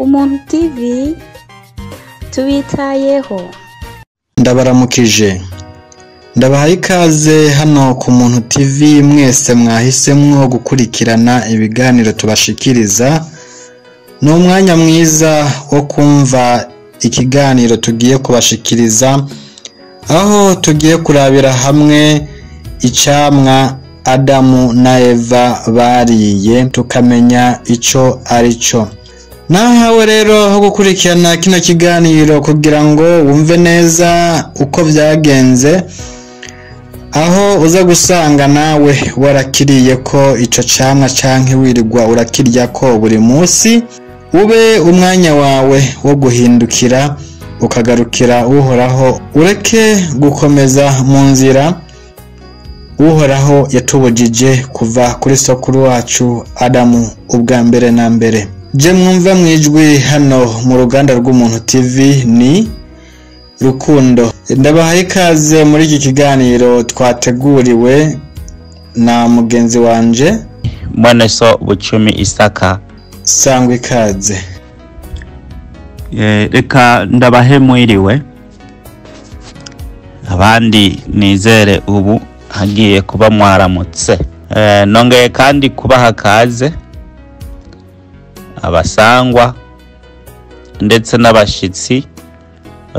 Umuntu TV tubitayeho. Ndabaramukije, ndabahaye ikaze hano ku Muntu TV. Mwese mwahisemwo gukurikirana ibiganiro tubashikiriza, ni umwanya mwiza wo kumva ikiganiro tugiye kubashikiriza, aho tugiye kurabira hamwe icamwa Adamu na Eva bariye, tukamenya ico ari cyo. Nahawe rero ho gukurikirana kino kiganiro kugira ngo wumve neza uko byagenze, aho uza gusanga nawe warakiriye ko ico camwa canke wirirwa urakirya ko buri munsi, ube umwanya wawe wo guhindukira ukagarukira Uhoraho, ureke gukomeza mu nzira Uhoraho yatubujije kuva kuri sokuru wacu Adamu ubwa mbere na mbere. Je mwumva mwijwi hano mu ruganda rw'Umuntu TV ni Rukundo. Ndabahaye ikaze muri iki kiganiro twateguriwe na mugenzi wanje Mwene so Bucumi Isaka. Sangwa ikaze. Reka ndabahe mwiriwe, abandi nizere ubu hagiye kuba mwaramutse. Nongeye kandi kubaha kaze abasangwa ndetse n'abashitsi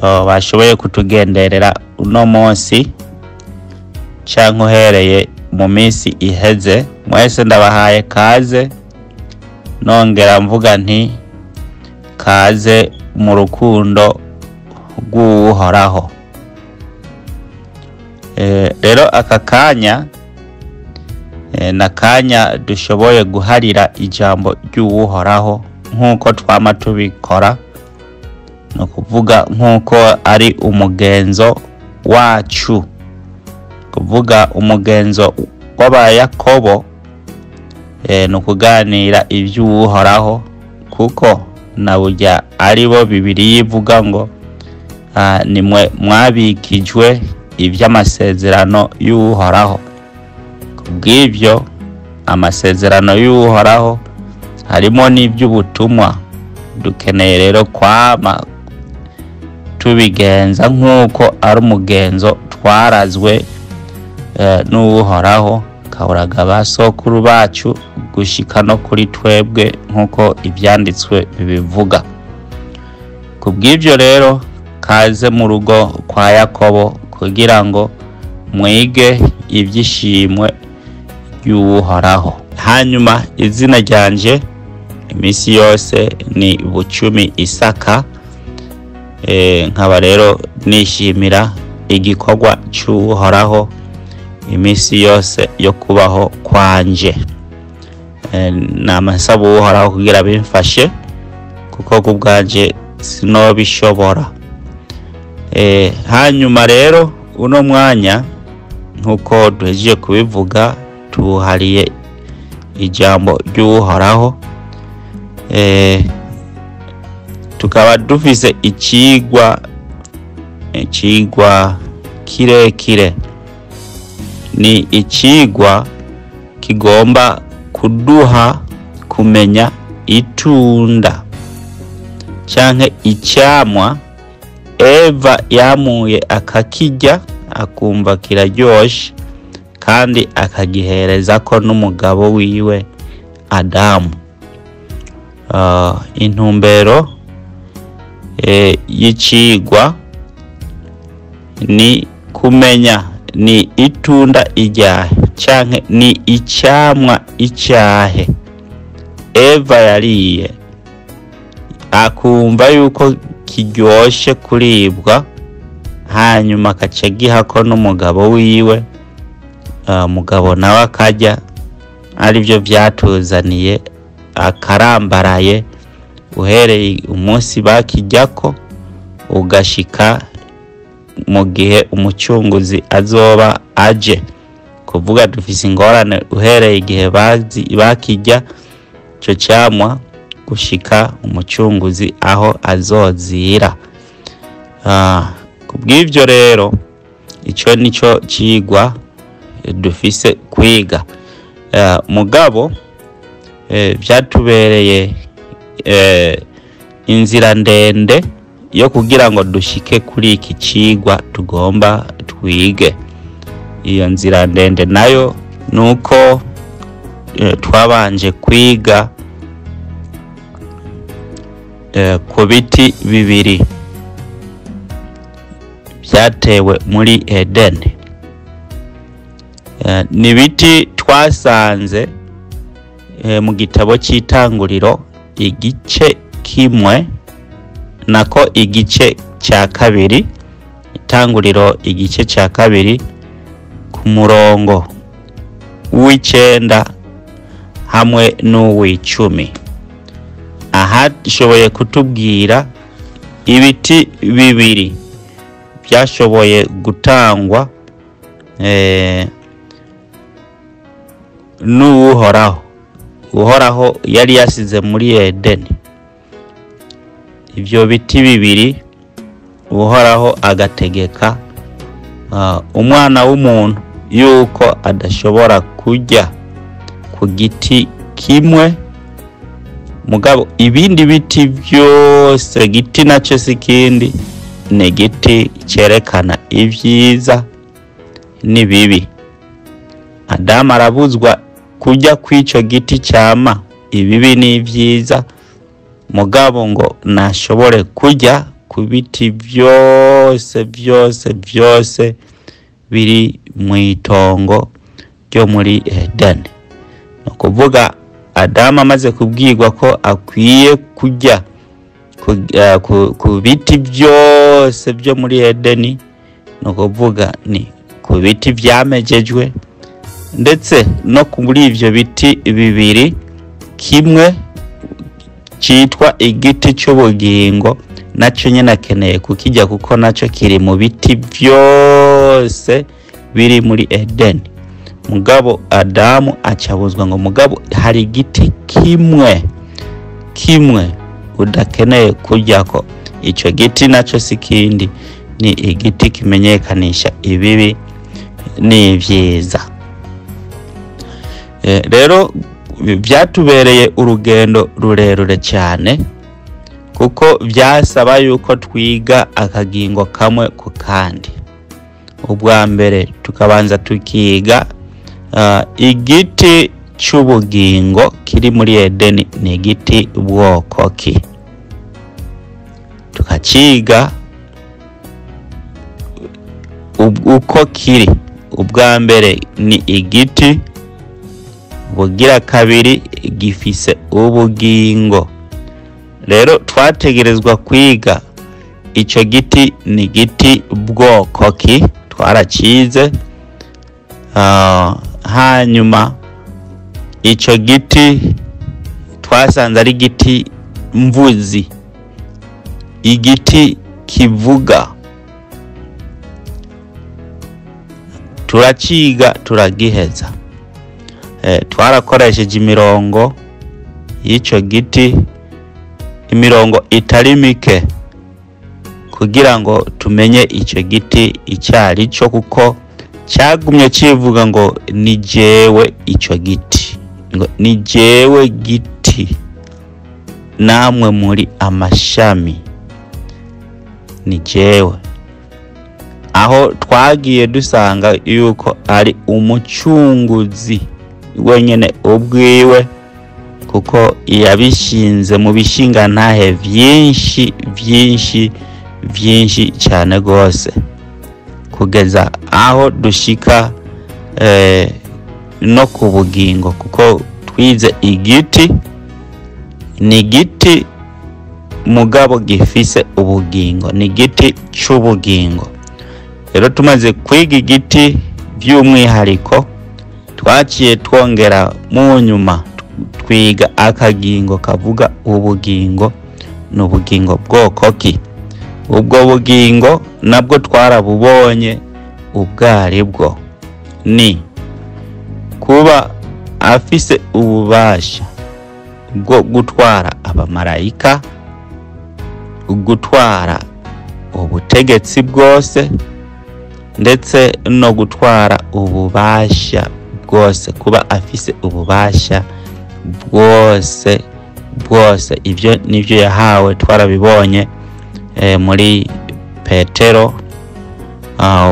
bashoboye kutugenderera uno munsi canke uhereye mu minsi iheze. Mwese ndabahaye kaze, nongera mvuga nti kaze mu rukundo rw'Uhoraho. Rero aka kanya na kanya dushoboye guharira ijambo ry'Uhoraho nk'uko twama tubikora, no kuvuga nk'uko ari umugenzo wacu, kuvuga umugenzo w'Abayakobo, no kuganira iby'Uhoraho, kuko na burya ari bo Bibiliya ivuga ngo nimwe mwabikijwe iby'amasezerano y'Uhoraho. Kubw'ibyo amasezerano y'Uhoraho harimo n'iby'ubutumwa, dukeneye rero kwama tubigenza nk'uko ari umugenzo twarazwe n'Uhoraho, kaburaga ba sokuru bacu gushika no kuri twebwe nk'uko ibyanditswe bibivuga. Kubw'ibyo rero kaze mu rugo kwa Yakobo kugira ngo mwige ibyishimwe y'Uhoraho. Hanyuma izina ryanje iminsi yose ni Bucumi Isaka. Nkaba rero nishimira igikorwa cy'Uhoraho iminsi yose yo kubaho kwanje. Namasaba Uhoraho kugira bimfashe, kuko kubwanje sinobishobora. Hanyuma rero uno mwanya nkuko duhejeje kubivuga tuhariye ijambo ry'Uhoraho. Tukaba dufise icigwa kirekire, ni icigwa kigomba kuduha kumenya itunda canke icamwa Eva yamuye akakirya akumva kiraryoshe, kandi akagihereza ko n'umugabo wiwe Adamu. Intumbero y'icigwa ni kumenya ni itunda iryahe canke ni icamwa icahe Eva yariye akumva yuko kiryoshe kuribwa, hanyuma akaca gihako n'umugabo wiwe, umugabo nawe akarya. Aribyo vyatuzaniye akarambaraye uhereye umunsi bakijyako ugashika mu gihe umucunguzi azoba aje. Kuvuga dufise ingorane uhereye igihe bakijya ico camwa gushika umucunguzi aho azozira. Kubw'ivyo rero ico nico cigwa dufise kwiga. Mugabo byatubereye Inzira ndende yo kugira ngo dushike kuri iki cigwa tugomba twige. Iyo nzira ndende nayo nuko twabanje kwiga ku biti bibiri byatewe muri Edeni. Ni biti twasanze mu gitabo cy'itanguriro igice kimwe, nako igice cya kabiri, itanguriro igice cya kabiri ku murongo w'icenda hamwe n'uw'icumi. Aha ishoboye kutubwira ibiti bibiri byashoboye gutangwa n'Uhoraho. Uhoraho yari yasize muri Edeni ivyo biti bibiri, Uhoraho agategeka umwana w'umuntu yuko adashobora kurya ku giti kimwe, mugabo ibindi biti byose, giti nacyo si kindi, ni igiti cyerekana ibyiza n'ibibi. Adamu arabuzwa kurya kw'ico giti cyama ibibi n'ibyiza, mugabo ngo nashobore kurya ku biti byose byose byose biri mu itongo ryo muri Edeni. Ni ukuvuga Adamu amaze kubwirwa ko akwiye kurya ku biti byose byo muri Edeni, ni ukuvuga ni ku biti vyamejejwe, ndetse no kuri ivyo biti bibiri, kimwe citwa igiti c'ubugingo naco nyene akeneye kukirya, kuko naco kiri mu biti vyose biri muri Edeni. Mugabo Adamu acabuzwa ngo mugabo hari igiti kimwe kimwe udakeneye kuryako, ico giti naco si kindi, ni igiti kimenyekanisha ibibi n'ivyiza. Rero byatubereye urugendo rurerure cyane, kuko byasaba yuko twiga akagingo kamwe ku kandi. Ubwa mbere tukabanza tukiga igiti c'ubugingo kiri muri Edeni ni igiti bwoko ki, tukaciga uko kiri. Ubwa mbere ni igiti, bugira kabiri gifise ubugingo. Rero twategerezwa kwiga ico giti ni giti bwoko ki, twaracize. Hanyuma ico giti twasanze ari igiti mvuzi, igiti kivuga. Turaciga turagiheza. Twarakoresheje imirongo y'ico giti, imirongo itari mike, kugira ngo tumenye ico giti icyari cyo, kuko cyagumye kivuga ngo ni jewe ico giti, ngo ni jewe giti, namwe muri amashami, ni jewe. Aho twagiye dusanga yuko ari umucunguzi wenyene ubwiwe, kuko yabishinze mu bishingantahe vyinshi vyinshi vyinshi cyane gose, kugeza aho dushika no ku bugingo, kuko twize igiti ni igiti mugabo gifise ubugingo, ni igiti c'ubugingo. Rero tumaze kwiga igiti by'umwihariko, twaciye twongera mu nyuma twiga akagingo kavuga ubugingo ni ubugingo bwoko ki. Ubwo bugingo nabwo twarabubonye ubwaribwo, ni kuba afise ububasha bwo gutwara abamarayika, gutwara ubutegetsi bwose, ndetse no gutwara ububasha bwose, kuba afise ububasha bwose bwose. Ibyo nibyo yahawe, twarabibonye muri Petero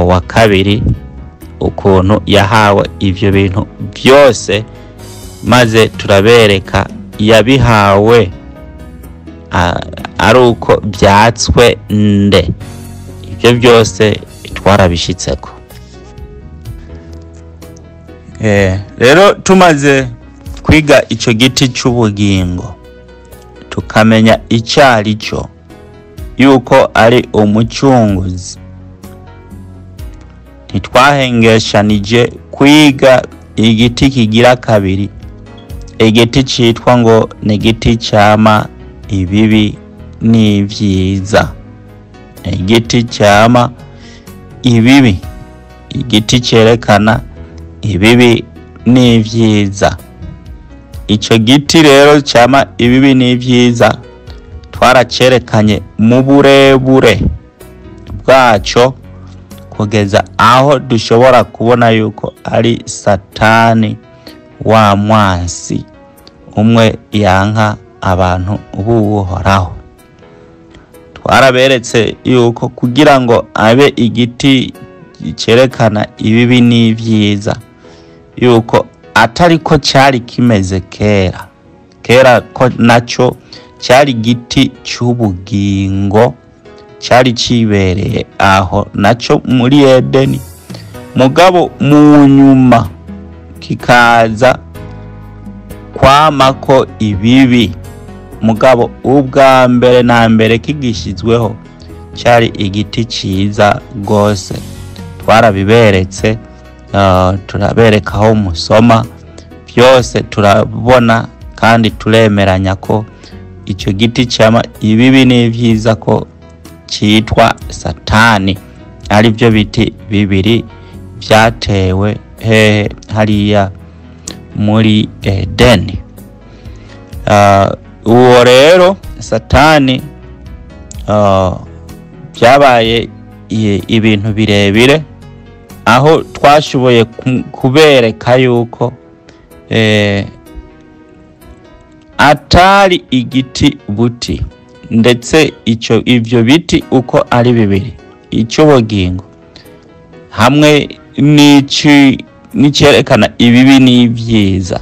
wa kabiri, ukuntu yahawe ibyo bintu byose, maze turabereka yabihawe ari uko byatswe nde. Ibyo byose twarabishitseko. Rero tumaze kwiga ico giti c'ubugingo, tukamenya icyo ari cyo, yuko ari umucunguzi, ntitwahengeshanije kwiga igiti kigira kabiri, igiti citwa ngo ni igiti cama ibibi n'ivyiza. Igiti cama ibibi, igiti cerekana ibibi n'ivyiza. Ico giti rero cama ibibi n'ivyiza twaracerekanye mu burebure bwaco, kugeza aho dushobora kubona yuko ari Satani wa mwansi umwe yanka abantu b'Uhoraho. Twaraberetse yuko kugira ngo abe igiti cerekana ibibi n'ivyiza, yuko atariko cari kimeze kera. Kera ko naco cari igiti c'ubugingo, cari cibereye aho naco muri Edeni, mugabo mu nyuma kikaza kwamako ibibi. Mugabo ubwa mbere na mbere kigishizweho cari igiti ciza gose. Twarabiberetse, turabereka aho musoma byose, turabona kandi turemeranya ko ico giti cama ibibi n'ivyiza ko citwa Satani, ari byo biti bibiri vyatewe hehe? Hariya muri Edeni. Uwo rero Satani, byabaye ibintu birebire, aho twashoboye kubereka yuko atari igiti buti, ndetse ico ivyo biti uko ari bibiri, icy'ubugingo hamwe n'icerekana ibibi n'ivyiza,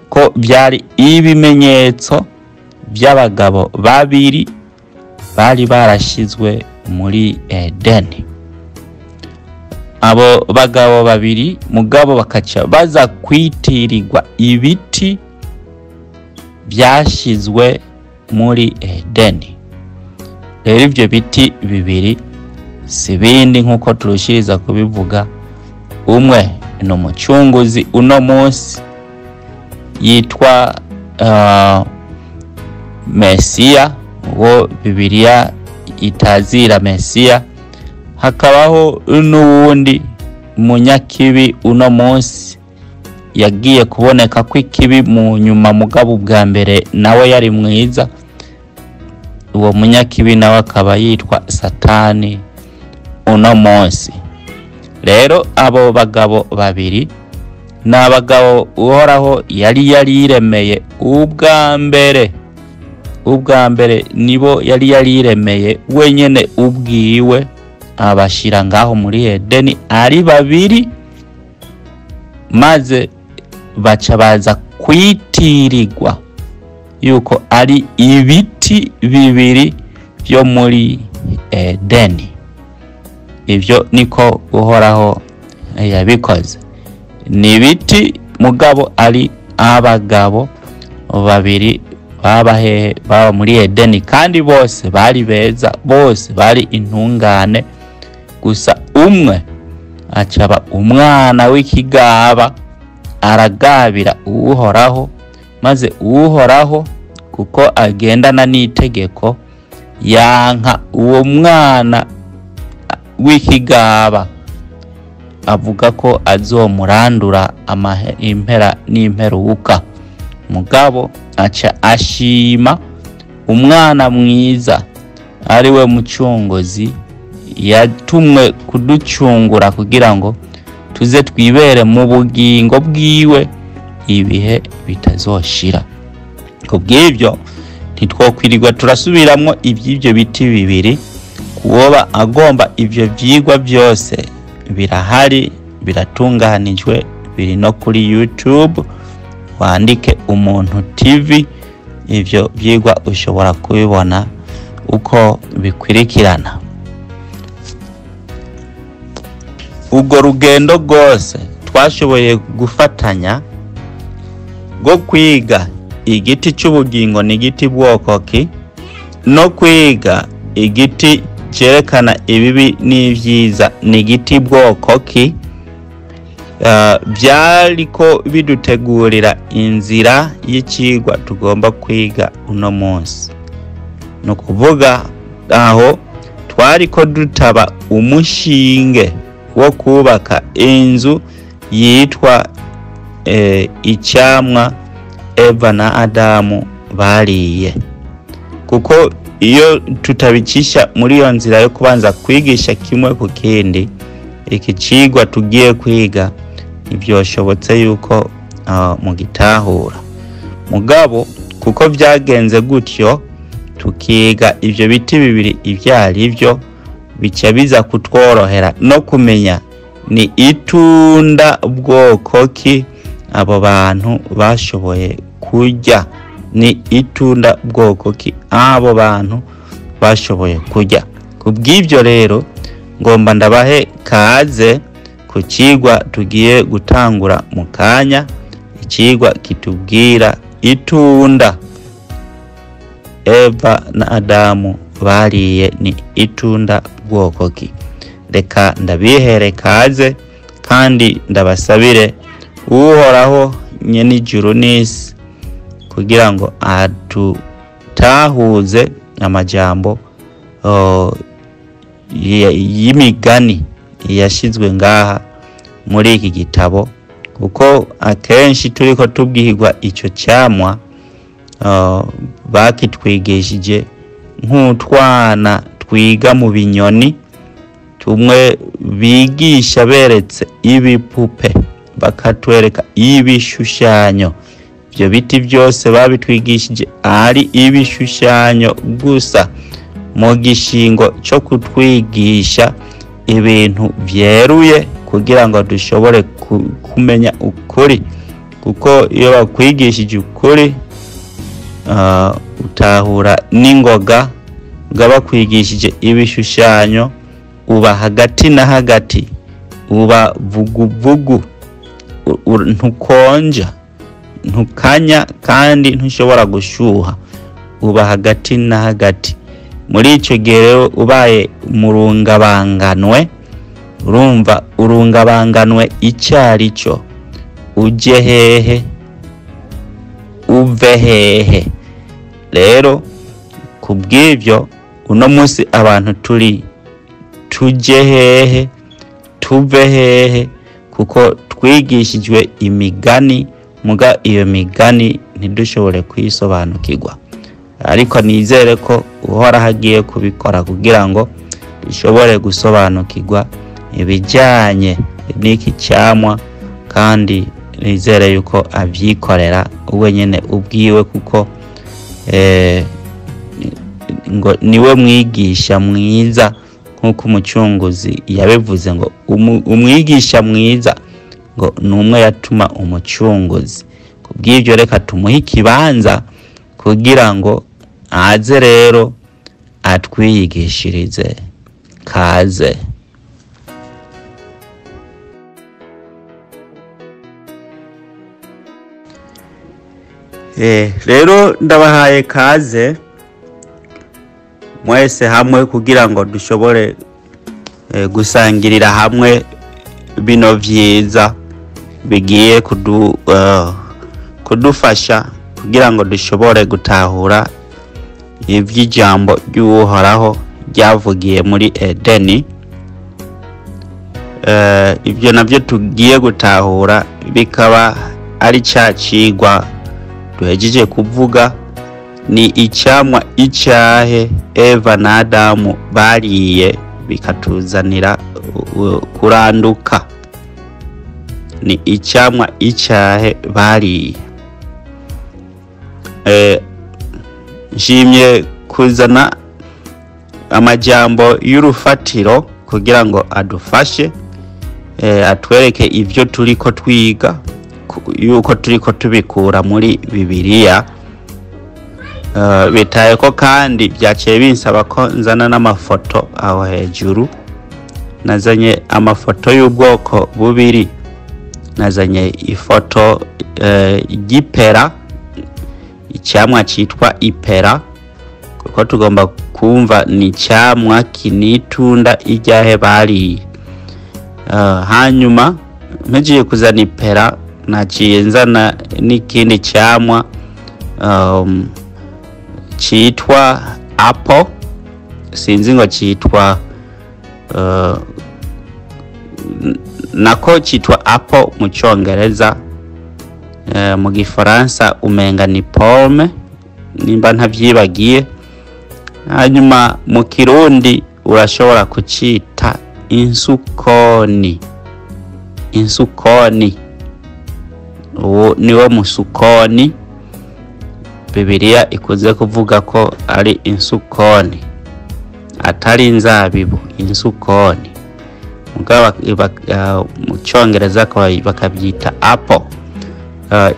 ko byari ibimenyetso by'abagabo babiri bari barashizwe muri Edeni. Abo bagabo babiri mugabo bakaca baza kwitirirwa ibiti byashizwe muri Edeni. Rero ivyo biti bibiri si bindi nk'uko turushiriza kubivuga, umwe ni umucunguzi uno munsi yitwa Mesiya, uwo Bibiliya itazira Mesiya, hakabaho n'uwundi munyakibi uno munsi yagiye kuboneka ko ikibi mu nyuma, mugabo ubwa mbere nawe yari mwiza. Uwo munyakibi nawe akaba yitwa Satani uno munsi. Rero abo bagabo babiri ni abagabo Uhoraho yari yariremeye ubwa mbere. Ubwa mbere nibo yari yariremeye wenyene ubwiwe, abashira ngaho muri Edeni ari babiri, maze baca baza kwitirirwa yuko ari ibiti bibiri byo muri Edeni. Ibyo niko Uhoraho yabikoze. Ni ibiti mugabo ari abagabo babiri baba hehe? Baba muri Edeni, kandi bose bari beza, bose bari intungane, gusa umwe acaba umwana w'ikigaba, aragabira Uhoraho, maze Uhoraho kuko agendana n'itegeko yanka uwo mwana w'ikigaba, avuga ko azomurandura impera n'imperuka. Mugabo aca ashima umwana mwiza ari we mucunguzi yatumwe kuducungura kugira ngo tuze twibere mu bugingo bwiwe ibihe bitazoshira. Kubw'ibyo ntitwokwirirwa turasubiramwo iby'ibyo biti bibiri. Kuwoba agomba ibyo vyigwa byose birahari, biratunganijwe, biri no kuri YouTube, wandike Umuntu TV, ivyo vyigwa ushobora kubibona uko bikwirikirana. Ubwo rugendo rwose twashoboye gufatanya rwo kwiga igiti cy'ubugingo ni igiti bwoko ki, no kwiga igiti cyerekana ibibi n'ibyiza ni igiti bwoko ki, byariko bidutegurira inzira y'ikigwa tugomba kwiga uno munsi. Ni ukuvuga aho twariko dutaba umushinge wo kubaka inzu yitwa icyamwa Eva na Adamu bariye. Kuko iyo tutabicisha muri iyo nzira yo kubanza kwigisha kimwe ku kindi, iki cigwa tugiye kwiga ntibyoshobotse yuko mugitahura. Mugabo kuko byagenze gutyo, tukiga ivyo biti bibiri ibyo ari byo, bica biza kutworohera no kumenya ni itunda bwoko ki abo bantu bashoboye kurya, ni itunda bwoko ki abo bantu bashoboye kurya. Kubw'ibyo rero ngomba ndabahe kaze ku cigwa tugiye gutangura mu kanya, icigwa kitubwira itunda Eva na Adamu bariye ni itunda bwoko ki. Reka ndabihere kaze kandi ndabasabire Uhoraho nyen'ijuru n'isi kugira ngo atutahuze amajambo y'imigani yashizwe ngaha muri iki gitabo, kuko akenshi turiko tubwirwa ico camwa bakitwigishije nk'utwana twiga mu binyoni, tumwe bigisha beretse ibipupe bakatwereka ibishushanyo. Ibyo biti byose babitwigishije ari ibishushanyo gusa, mu gishingo cyo kutwigisha ibintu byeruye kugira ngo dushobore kumenya ukuri. Kuko iyo bakwigishije ukuri utahura n'ingoga, bakwigishije ibishushanyo uba hagati na hagati, uba vuguvugu, ntukonja, ntukanya kandi ntushobora gushuha, uba hagati na hagati. Muri icyo gihe rero ubaye murungabanganwe, urumva urungabanganwe icyari cyo, ujye hehe uve hehe? Rero kubw'ibyo uno munsi abantu turi tujye hehe tuve hehe, kuko twigishijwe imigani, muga iyo migani ntidushobore kuyisobanukirwa. Ariko nizere ko Uhoraho agiye kubikora kugira ngo dushobore gusobanukirwa ibijyanye n'iki cyamwa, kandi nizere yuko abyikorera wenyine ubwiwe, kuko ngo niwe mwigisha mwiza, nk'uko umucunguzi yabivuze ngo umwigisha mwiza ngo ni umwe yatuma umucunguzi. Kubw'ibyo reka tumuhe ikibanza kugira ngo aze rero atwiyigishirize. Kaze. Rero ndabahaye kaze mwese hamwe kugira ngo dushobore gusangirira hamwe bino vyiza bigiye kudufasha kugira ngo dushobore gutahura ivy'ijambo ry'Uhoraho ryavugiye muri Edeni. Ibyo navyo tugiye gutahura bikaba ari ca cigwa duhejeje kuvuga, ni icyamwa icyahe Eva na Adamu bariye bikatuzanira kuranduka. Ni icyamwa icyahe bariye. Nshimye kuzana amajambo y'urufatiro kugira ngo adufashe, atwereke ivyo turiko twiga, yuko turiko tubikura muri Bibiliya. Bitaye ko kandi byaciye binsaba ko nzana n'amafoto aho hejuru. Nazanye amafoto y'ubwoko bubiri. Nazanye ifoto y'ipera, icyamwa cyitwa ipera, kuko tugomba kumva ni icyamwa kinitunda iryahe bariye. Hanyuma mpejeje kuzana ipera, naciye nzana n'ikindi cyamwa cyitwa apple, sinzi ngo cyitwa nako cyitwa apple mu Cyongereza, mu Gifaransa umenga ni pomme nimba ntavyibagiye. Hanyuma mu Kirundi urashobora kucita insukoni. Insukoni uwo niwo musukoni Bibiliya ikunze kuvuga ko ari insukoni, atari inzabibu, insukoni. Mugabo mu Cyongereza bakabyita apple.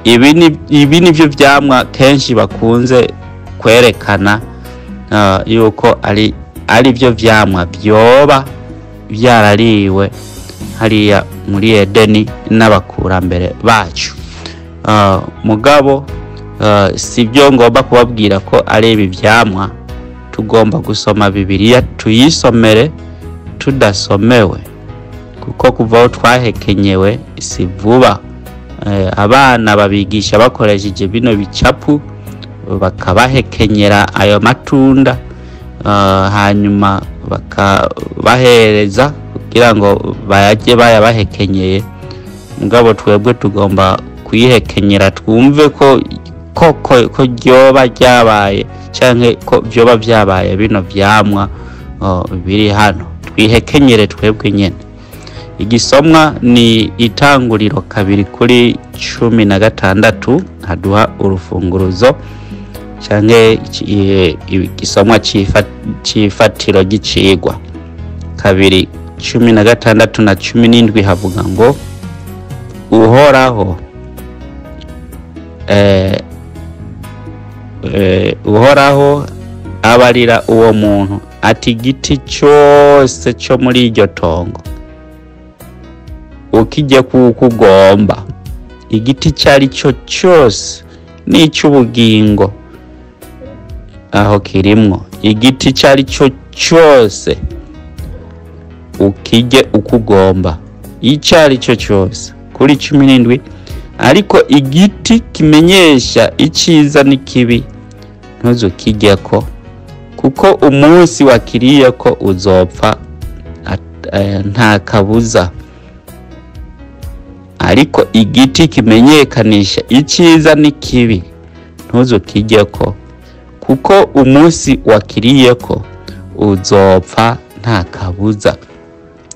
Ibi nivyo vyamwa kenshi bakunze kwerekana yuko ari byo vyamwa vyoba vyarariwe hariya muri Edeni n'abakurambere bacu. Mugabo si byo ngomba kubabwira ko ari ibi vyamwa. Tugomba gusoma Bibiliya, tuyisomere tudasomewe, kuko kuva aho twahekenyewe si vuba. Abana babigisha bakoresheje bino bicapu, bakabahekenyera ayo matunda, hanyuma bakabahereza kugira ngo bayarye bayabahekenyeye. Mugabo twebwe tugomba kuyihekenyera, twumve ko koko ko ryoba ryabaye canke ko vyoba vyabaye bino vyamwa biri hano, twihekenyere twebwe nyene. Igisomwa ni Itanguriro 2:16, haduha urufunguruzo canke igisomwa c'ifatiro ry'icigwa. 2:16 na 17 havuga ngo Uhoraho abarira uwo muntu ati igiti cyose cyo muri iryo tongo ukijye kuko ugomba, igiti cyari cyo cyose n'icy'ubugingo aho kirimwo, igiti cyari cyo cyose ukijye uko ugomba, icyari cyo cyose. Kuri 17, ariko igiti kimenyesha icyiza n'ikibi ntuzukijyeko, kuko umunsi wakiriyeko uzopfa nta kabuza. Ariko igiti kimenyekanisha icyiza n'ikibi ntuzukijyeko, kuko umunsi wakiriyeko uzopfa nta kabuza.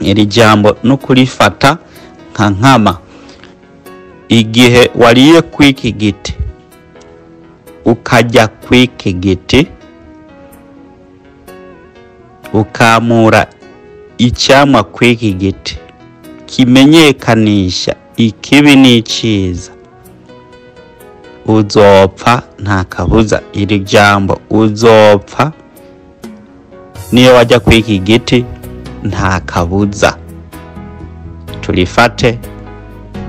Iri jambo no kurifata nka nkama. Igihe wariye kw'iki giti, ukajya kw'iki giti, ukamura icyamwa kw'iki giti kimenyekanisha ikibi n'icyiza, uzopfa nta kabuza. Iri jambo uzopfa, niyo wajya kw'iki giti nta kabuza. Turifate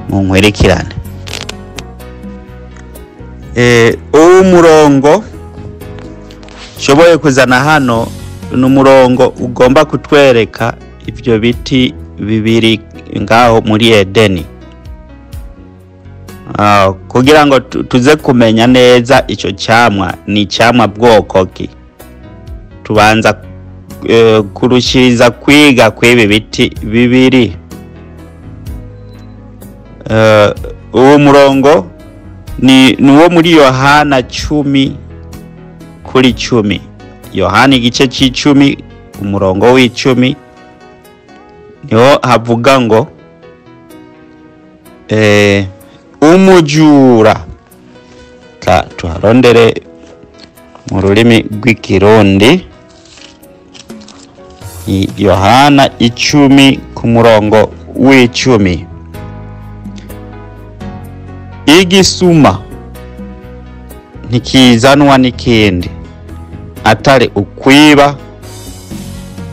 mu nkwerekerane. Uwo murongo nshoboye kuzana hano ni umurongo ugomba kutwereka ivyo biti bibiri ngaho muri Edeni, kugira ngo tuze kumenya neza ico camwa ni camwa bwoko ki. Tubanza kurushiriza kwiga kw'ibi biti bibiri. Uwo murongo ni uwo muri Yohana 10:10. Yohana igice c'icumi umurongo w'icumi niho havuga ngo umujura Reka tuharondere mu rurimi rw'ikirundi. Yohana 10 ku murongo w'10. Igisuma ntikizanwa n'ikindi atari ukwiba.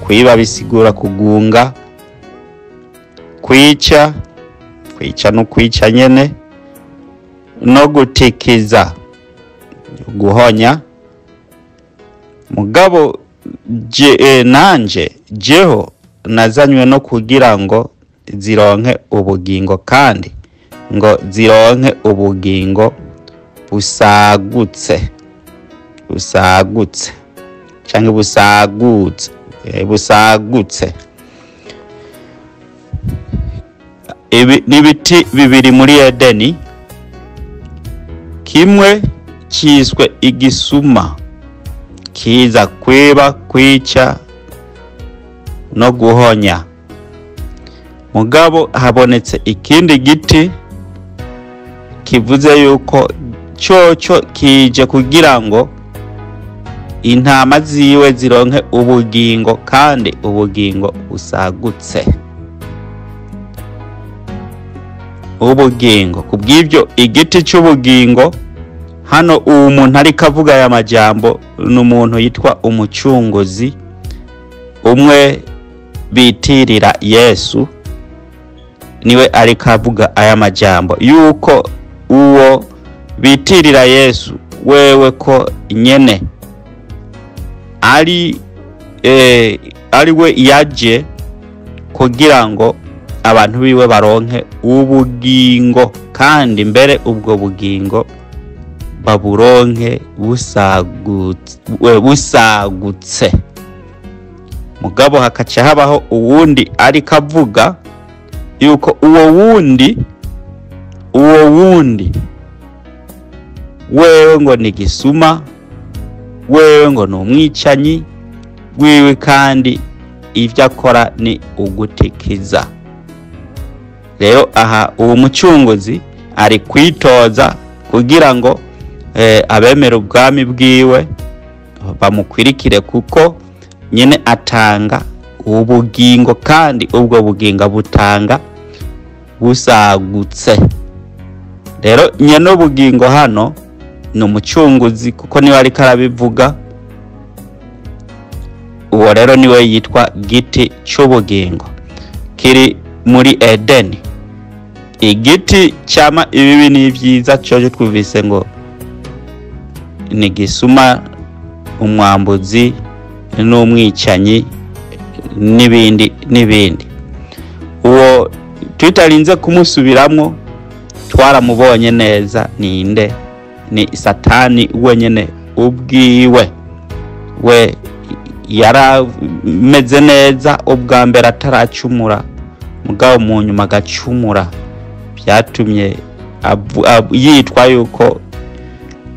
Kwiba bisigura kugunga, kwica, kwica no kwica nyene, no gutikiza, guhonya. Mugabo nanje jeho nazanywe no kugira ngo zironke ubugingo, kandi ngo zironke ubugingo busagutse, busagutse canke busagutse, busagutse. Ibi n'ibiti bibiri muri Edeni, kimwe cyiswe igisuma kiza kwiba, kwica no guhonya. Mugabo habonetse ikindi giti kivuze yuko cyoco kije kugira ngo intama ziwe zironke ubugingo, kandi ubugingo busagutse. Ubugingo. Kubw'ibyo igiti cy'ubugingo hano uwo muntu ariko avuga aya majambo ni umuntu yitwa umucunguzi, umwe bitirira Yesu, niwe ariko avuga aya majambo yuko uwo bitirira Yesu wewe ko nyene ari we yaje kugira ngo abantu biwe baronke ubugingo, kandi mbere ubwo bugingo baburonke busagutse. Mugabo hakaca habaho uwundi ariko avuga yuko uwo wundi wewe ngo ni gisuma, wewe ngo ni umwicanyi wiwe, kandi ivyo akora ni ugutikiza. Rero aha uwo mucunguzi ari kwitoza kugira ngo abemera ubwami bwiwe bamukwirikire, kuko nyene atanga ubugingo, kandi ubwo bugingo butanga busagutse. Rero nyene ubugingo hano ni umucunguzi, kuko niwe ariko arabivuga. Uwo rero niwe yitwa giti cy'ubugingo kiri muri Edeni. Igiti cyama ibibi n'ibyiza cyoje twumvise ngo ni gisuma, umwambuzi n'umwicanyi n'ibindi n'ibindi. Uwo tutarinze kumusubiramwo twaramubonye neza ninde, ni Satani wenyene ubwiwe. We yarameze neza ubwa mbere ataracumura, mugabo mu nyuma agacumura, byatumye yitwa yuko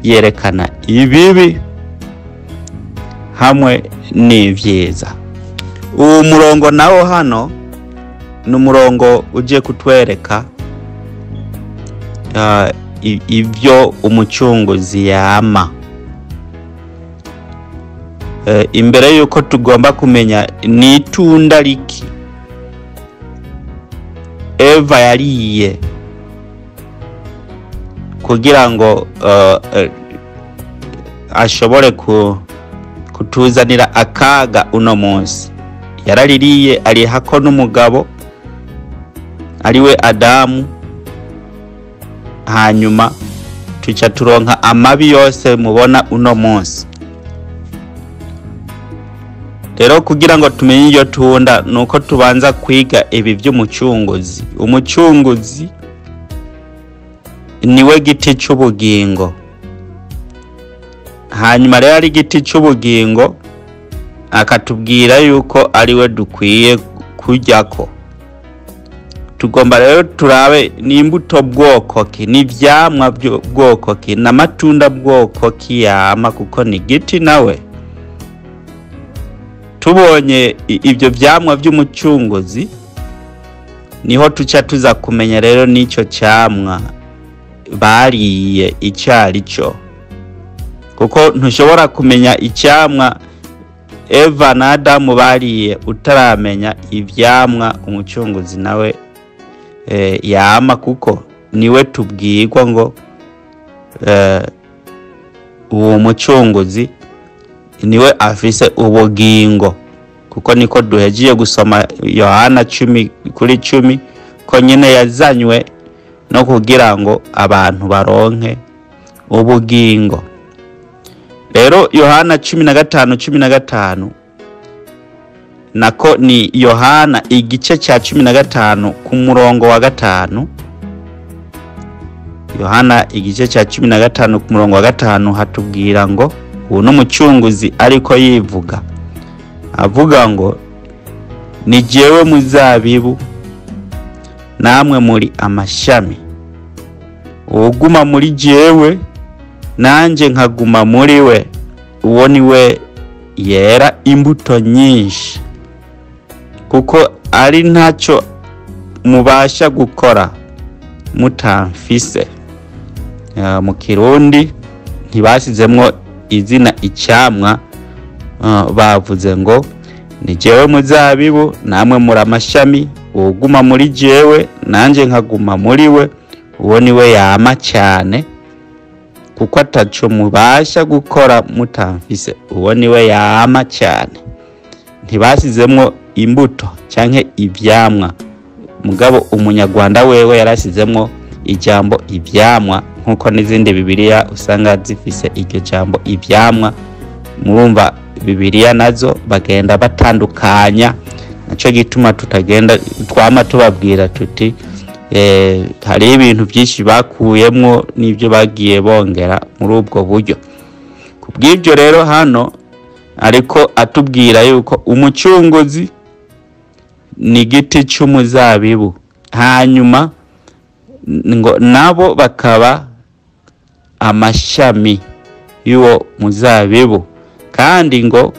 yerekana ibibi hamwe n'ivyiza. Uwo murongo nawo hano ni umurongo uje kutwereka ibyo umucunguzi yama. Imbere yuko tugomba kumenya ni itunda riki Eva yariye kugira ngo ashobore kutuzanira akaga uno munsi. Yaraririye arihako n'umugabo ariwe Adamu, hanyuma tuca turonka amabi yose mubona uno munsi. Rero kugira ngo tumenye iyo tunda nuko tubanza kwiga ibi by'umucunguzi. Umucunguzi niwe giti cy'ubugingo. Hanyuma rero ari giti cy'ubugingo akatubwira yuko ariwe dukwiye kujyako. Tugomba rero turabe n'imbuto bwoko ki, n'ivyamwa bwoko ki, n'amatunda bwoko ki yama, kuko ni giti nawe. Tubonye ibyo vyamwa by'umucunguzi niho tuca tuza kumenya rero n'icyo camwa bariye icari cyo. Kuko ntushobora kumenya icyamwa Eva na Adamu bariye utaramenya ivyamwa umucunguzi nawe yama, kuko niwe tubwirwa ngo uwo mucunguzi niwe afise ubugingo, kuko niko duhejiye gusoma Yohana 10:10 ko nyine yazanywe no kugira ngo abantu baronke ubugingo. Rero Yohana 15:15 nako ni Yohana igice cya 15 ku murongo wa 5. Yohana igice cya 15 ku murongo wa 5 hatubwira ngo uwo n'umucunguzi ariko yivuga avuga ngo ni jewe muzabibu namwe muri amashami, uwuguma muri jewe nanje nkaguma muri we, uwo ni we yera imbuto nyinshi, kuko ari ntacyo mubasha gukora mutamfise. Mu Kirundi ntibasizemwo izina icyamwa, bavuze ngo ni jewe muzabibu namwe muri amashami, uwuguma muri jewe nanje nkaguma muri we, uwo ni we yama cyane, kuko ataco mubasha gukora mutamfise, uwo ni we yama cyane. Ntibasizemwo imbuto canke ivyamwa, mugabo umunyarwanda wewe yarasizemwo ijambo ivyamwa, nkuko n'izindi Bibiliya usanga zifise iryo jambo ivyamwa. Murumva Bibiliya nazo bagenda batandukanya, naco gituma tutagenda twama tubabwira tuti hari ibintu byinshi bakuyemwo n'ibyo bagiye bongera muri ubwo buryo. Kubw'ibyo rero hano ariko atubwira yuko umucunguzi ni giti cy'umuzabibu, hanyuma ngo nabo bakaba amashami y'uwo muzabibu, kandi ngo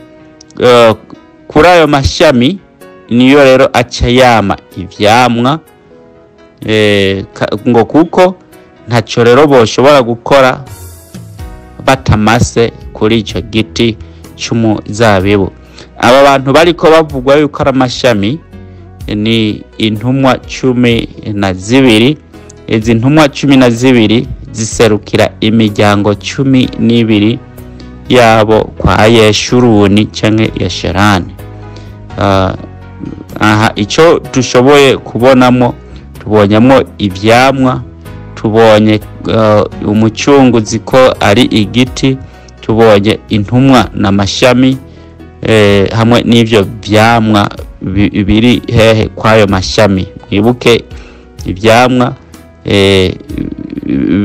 kuri ayo mashami niyo rero aca yama ivyamwa, ngo kuko ntacyo rero boshobora gukora batamase kuri icyo giti cy'umuzabibu. Aba bantu bariko bavugwa yuko ari amashami ni intumwa 12. Izi ntumwa 12 ziserukira imiryango 12 yabo kwa Yeshuruni canke Yesherani. Aha icyo dushoboye kubonamo, tubonyemo ivyamwa, tubonye umucunguzi ko ari igiti, tubonye intumwa n'amashami, hamwe n'ivyo vyamwa biri hehe kwayo mashami. Mwibuke ivyamwa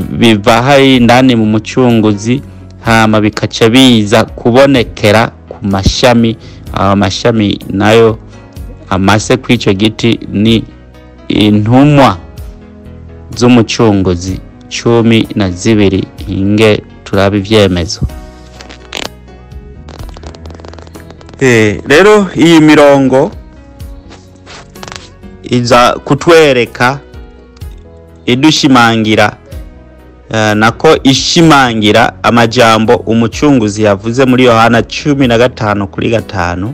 biva hari indani mu mucunguzi, hama bikaca biza kubonekera ku mashami. Amashami nayo amase kw'ico giti ni intumwa z'umucunguzi 12. Inge turabe ivyemezo. Rero iyi mirongo iza kutwereka idushimangira, nako ishimangira amajambo umucunguzi yavuze muri Yohana 15:5.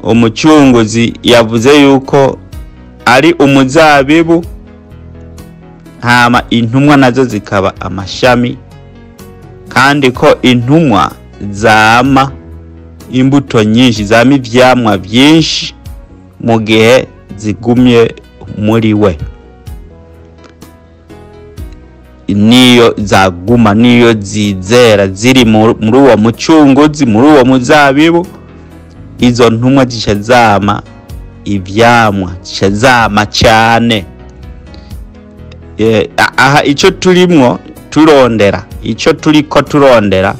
Umucunguzi yavuze yuko ari umuzabibu, hama intumwa nazo zikaba amashami, kandi ko intumwa zama imbuto nyinshi, zama ivyamwa byinshi mu gihe zigumye muri we. Niyo zaguma, niyo zizera ziri muri uwo mucunguzi, muri uwo muzabibu, izo ntumwa zica zama ivyamwa, zica zama cyane. Aha ico turimwo turondera, ico turiko turondera,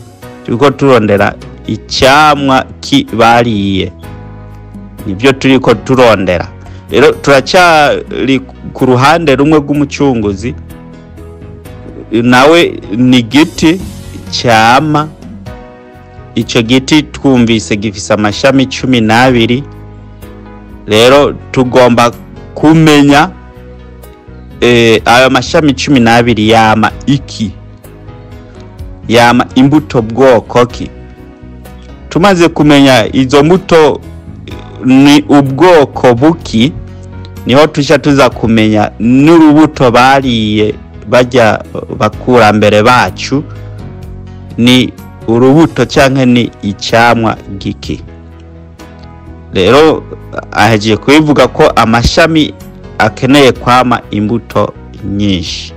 turiko turondera icyamwa kibariye, nibyo turiko turondera. Rero turacyari ku ruhande rumwe rw'umucunguzi, nawe ni giti cyama. Ico giti twumvise gifise amashami 12. Rero tugomba kumenya ayo mashami 12 yama iki. Yama imbuto bwoko ki? Tumaze kumenya izo mbuto ni ubwoko buki, niho tuja tuza kumenya n'urubuto bariye bajya bakurambere bacu ni urubuto canke ni icamwa giki. Rero ahejeje kubivuga ko amashami akeneye kwama imbuto nyinshi.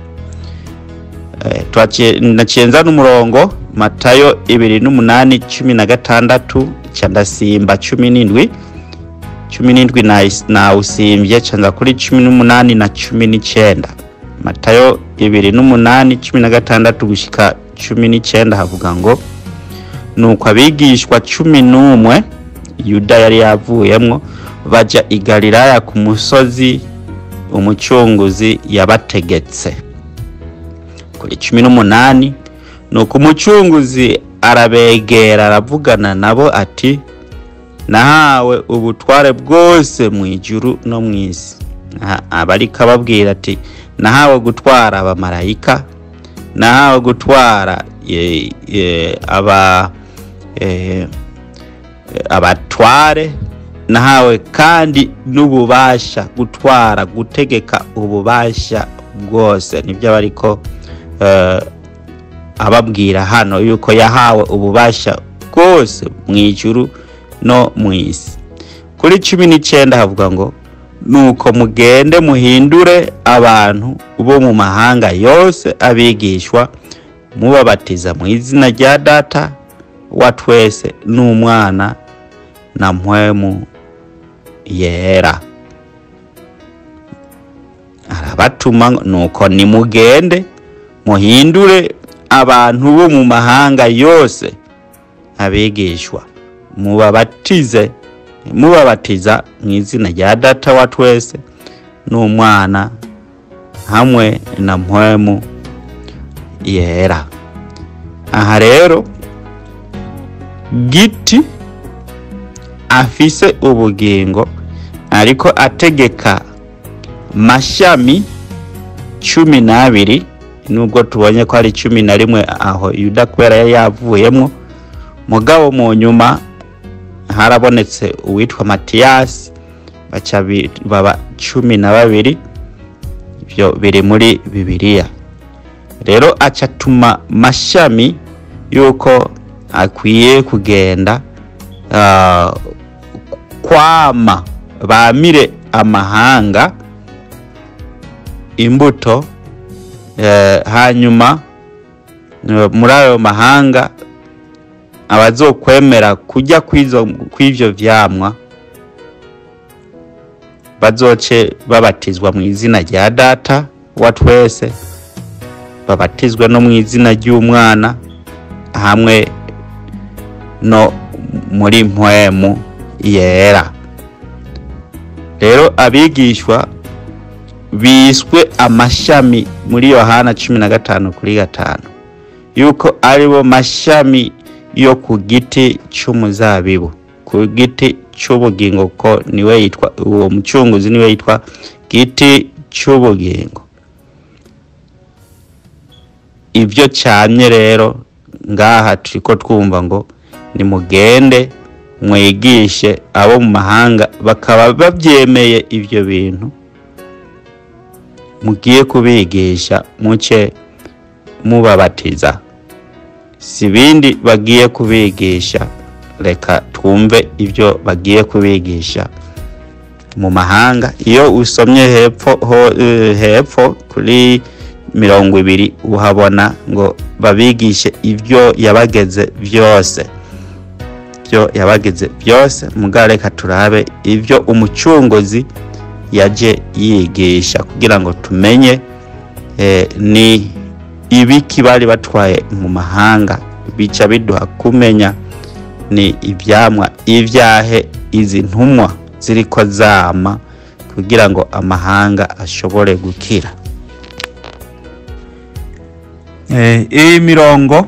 Naciye n'umurongo Matayo 28 16 candasimba 17 17 na usimbye canza kuri 18 na 19. Matayo 28 16 gushika 19 havuga ngo nuko abigishwa 11 Yuda yari yavuyemwo baja i Galilaya ku musozi umucunguzi yabategetse. Kuri 18 nuko umucunguzi arabegera aravugana nabo ati nahawe ubutware bwose mu ijuru no mu isi. Abariko ababwira ati nahawe gutwara abamarayika, nahawe gutwara abatware, nahawe kandi n'ububasha gutwara gutegeka ububasha bwose. Nibyo bariko ababwira hano yuko yahawe ububasha bwose mu ijuru no mu isi. Kuri 19 havuga ngo nuko mugende muhindure abantu bo mu mahanga yose abigishwa, mubabatiza mu izina rya Data wa twese n'Umwana na Mpwemu Yera. Arabatuma nuko nimugende muhindure abantu bo mu mahanga yose abigishwa, mubabatiza mu izina rya Data wa twese n'Umwana hamwe na Mpwemu Yera. Aha rero giti afise ubugingo ariko ategeka mashami 12, nubwo tubonye ko ari 11 aho Yuda kubera yari yavuyemwo, mugabo mu nyuma harabonetse uwitwa Matiyasi baca baba 12. Ibyo biri muri Bibiliya. Rero acatuma mashami yuko akwiye kugenda kwama bamire amahanga imbuto, hanyuma muri ayo mahanga abazokwemera kujya kw'ivyo vyamwa bazoce babatizwa mu izina rya Data wa twese, babatizwe no mu izina ry'Umwana hamwe no muri Mpwemu Yera. Rero abigishwa biswe amashami muri Yohana 15:5 yuko aribo mashami yo ku giti cy'umuzabibu, ku giti cy'ubugingo, ko niwe yitwa uwo mucunguzi, niwe yitwa giti cy'ubugingo. Ibyo cyamye rero ngaha turiko twumva ngo nimugende mwigishe abo mu mahanga bakaba babyemeye ibyo bintu mugiye kubigisha, muce mubabatiza. Si bindi bagiye kubigisha, reka twumve ibyo bagiye kubigisha mu mahanga. Iyo usomye hepfo kuri 20 uhabona ngo babigishe ibyo yabageze byose, ibyo yabageze byose. Mugabo reka turabe ibyo umucunguzi yaje yigisha kugira ngo tumenye ni ibiki bari batwaye mu mahanga, bica biduha kumenya ni ibyamwa ibyahe izi ntumwa ziriko zama kugira ngo amahanga ashobore gukira. Iyi mirongo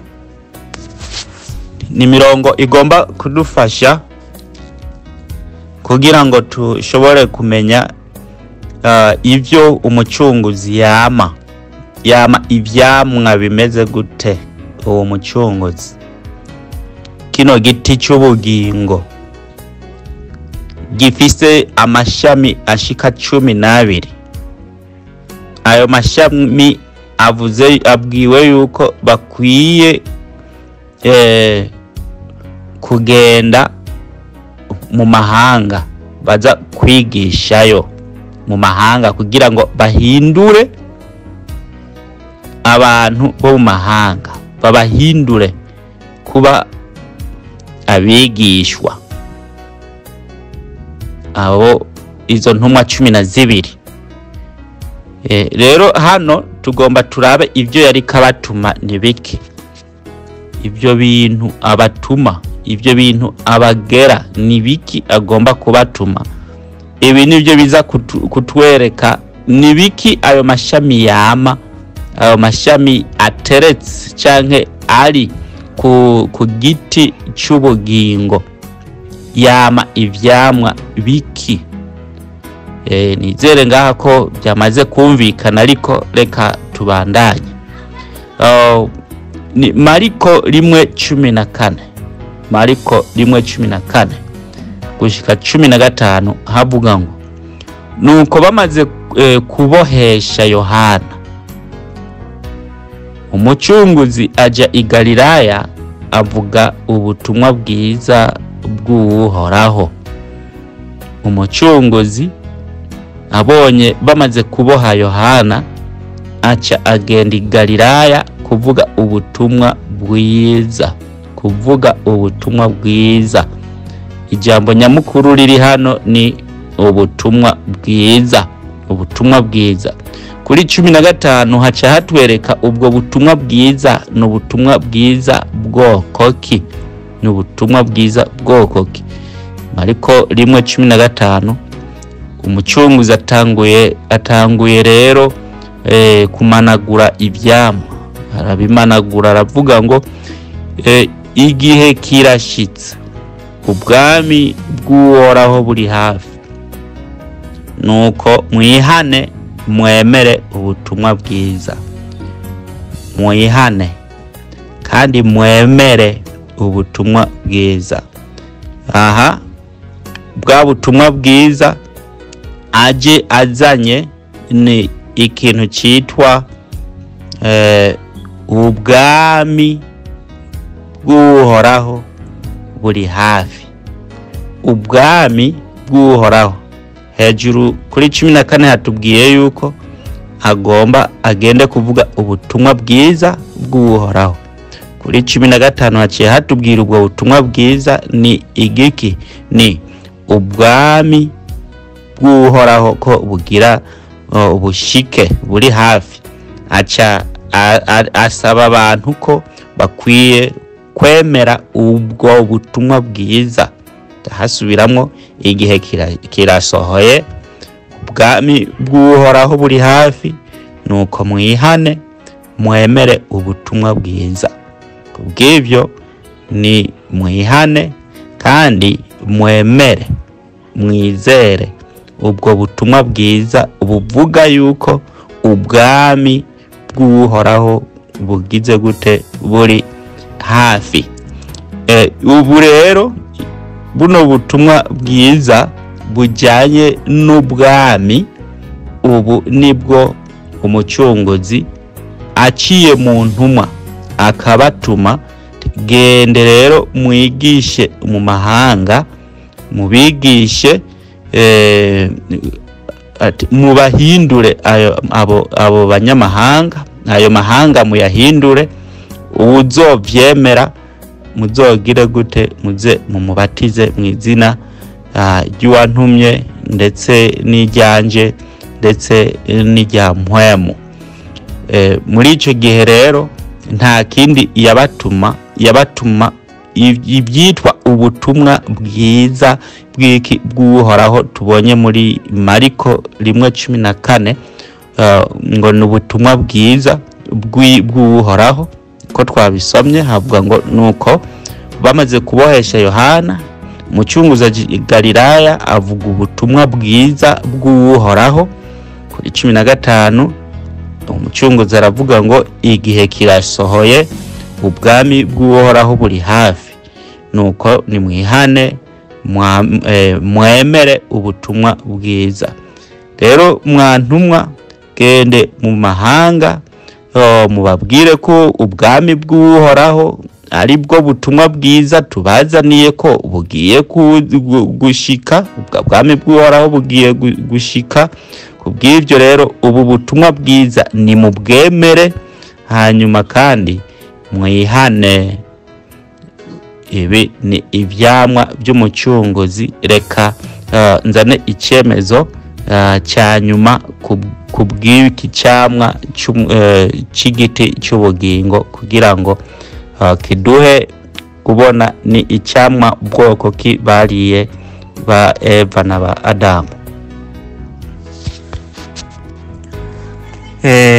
ni mirongo igomba kudufasha kugira ngo tushobore kumenya ibyo umucunguzi yama ibyamwa bimeze gute. Uwo mucunguzi, kino giti cy'ubugingo gifise amashami ashika 12. Ayo mashami avuze, abwiwe yuko bakwiye kugenda mu mahanga, baza kwigishayo mu mahanga kugira ngo bahindure abantu bo mu mahanga, babahindure kuba abigishwa. Abo izo ntumwa 12. Rero hano tugomba turabe ibyo yari kabatuma nibiki, ibyo bintu abatuma, ibyo bintu abagera nibiki agomba kubatuma. Ibi nibyo biza kutwereka nibiki ayo mashami yama, ayo mashami ateretse canke ari ku giti cy'ubugingo yama ivyamwa biki. Nizere ngaha ko byamaze kumvikana, ariko reka tubandanye. Ni Mariko 1:14, Mariko 1:14 gushika 15, havuga ngo nuko bamaze kubohesha Yohana, umucunguzi aja i Galilaya avuga ubutumwa bwiza bw'Uhoraho. Umucunguzi abonye bamaze kuboha Yohana, aca agenda i Galilaya kuvuga ubutumwa bwiza, kuvuga ubutumwa bwiza. Ijambo nyamukuru riri hano ni ubutumwa bwiza, ubutumwa bwiza. Kuri 15 haca hatwereka ubwo butumwa bwiza ni ubutumwa bwiza bwoko ki, ni ubutumwa bwiza bwoko ki. Mariko 1:15, umucunguzi atanguye rero kumanagura ivyamwa, arabimanagura, aravuga ngo igihe kirashitse, ubwami bw'Uhoraho buri hafi, nuko mwihane mwemere ubutumwa bwiza. Mwihane kandi mwemere ubutumwa bwiza. Aha bwa butumwa bwiza aje azanye ni ikintu cyitwa ubwami bw'Uhoraho buri hafi, ubwami bw'Uhoraho. Hejuru kuri 14 hatubwiye yuko agomba agende kuvuga ubutumwa bwiza bw'Uhoraho. Kuri 15 haciye hatubwira ubwo butumwa bwiza ni igiki, ni ubwami bw'Uhoraho ko bugira ubushike buri hafi. Aca asaba abantu ko bakwiye kwemera ubwo butumwa bwiza. Hasubiramwo igihe kirasohoye, ubwami bw'Uhoraho buri hafi, nuko mwihane mwemere ubutumwa bwiza. Kubw'ivyo ni mwihane kandi mwemere, mwizere ubwo butumwa bwiza buvuga yuko ubwami bw'Uhoraho bugize gute, buri hafi. Ubu rero buno butumwa bwiza bujyanye n'ubwami, ubu nibwo umucunguzi aciye mu ntumwa akabatuma, gende rero mwigishe mu mahanga, mubigishe, mubahindure abo banyamahanga, ayo mahanga muyahindure, uwuzovyemera muzogire gute, muze mumubatize mu izina ry'uwantumye ndetse n'iryanje ndetse n'irya mpwemu. Muri ico gihe rero nta kindi yabatuma ibyitwa ubutumwa bwiza bw'iki bw'Uhoraho tubonye muri Mariko 1:14, ngo ni ubutumwa bwiza bw'Uhoraho ko twabisomye, havuga ngo nuko bamaze kubohesha Yohana, umucunguzi aja i Galilaya avuga ubutumwa bwiza bw'Uhoraho. Kuri 15 umucunguzi aravuga ngo igihe kirasohoye, Ubwami bw'Uhoraho buri hafi, nuko nimwihane mwemere ubutumwa bwiza. Rero mwantumwa, gende mu mahanga, mubabwire ko ubwami bw'Uhoraho ari bwo butumwa bwiza tubazaniye, ko bugiye gushika, ubwami bw'Uhoraho bugiye gushika. Kubw'ibyo rero ubu butumwa bwiza ni mubwemere, hanyuma kandi mwihane. Ibi ni ivyamwa by'umucunguzi. Reka nzane icemezo cya nyuma kubw'iki camwa c'igiti cy'ubugingo, kugira ngo kiduhe kubona ni icamwa bwoko ki bariye ba Eva na ba Adamu.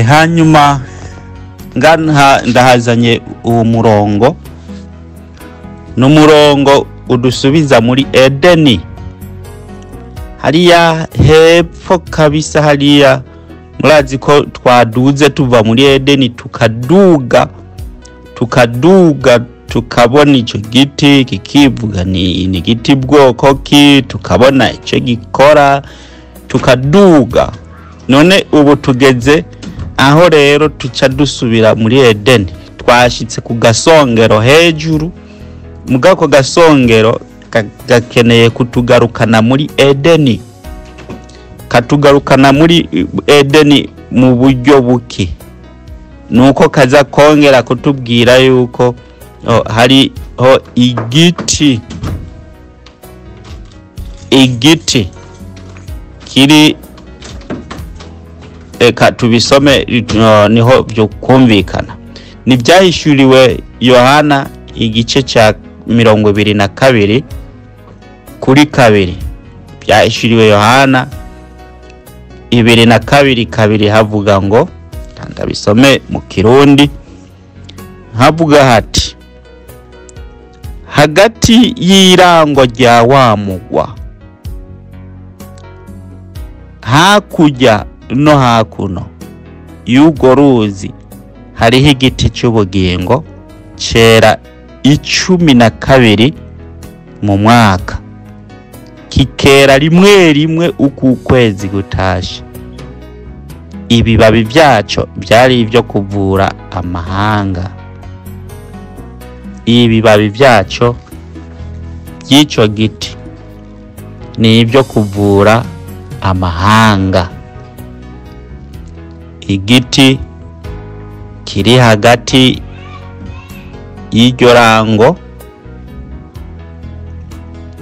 Hanyuma ndahazanye uwo murongo, n'umurongo udusubiza muri Edeni, hariya hepfo kabisa. Hariya murazi ko twaduze tuva muri Edeni, tukaduga tukabona ico giti kikivuga ni giti bwoko ki, tukabona ico gikora, tukaduga. None ubu tugeze aho rero tuca dusubira muri Edeni, twashitse ku gasongero hejuru. Mugako gasongero gakeneye kutugarukana muri Edeni, katugarukana muri Edeni mu buryo buki? Nuko kaza kongera kutubwira yuko hariho igiti kiri, eka tubisome niho byo kumvikana. Ni byahishuriwe Yohana igice cya 22 kuri 2. Byahishuriwe Yohana 22:2 havuga ngo, ndabisome mu Kirundi, havuga hati: hagati y'irango rya wa mugwa, hakurya no hakuno y'urwo ruzi, hariho igiti cy'ubugingo cera 12 mu mwaka, kikera rimwe rimwe uko ukwezi gutashe. Ibibabi byaco byari ibyo kuvura amahanga. Ibibabi byaco by'ico giti ni ibyo kuvura amahanga. Igiti kiri hagati y'iryo rango,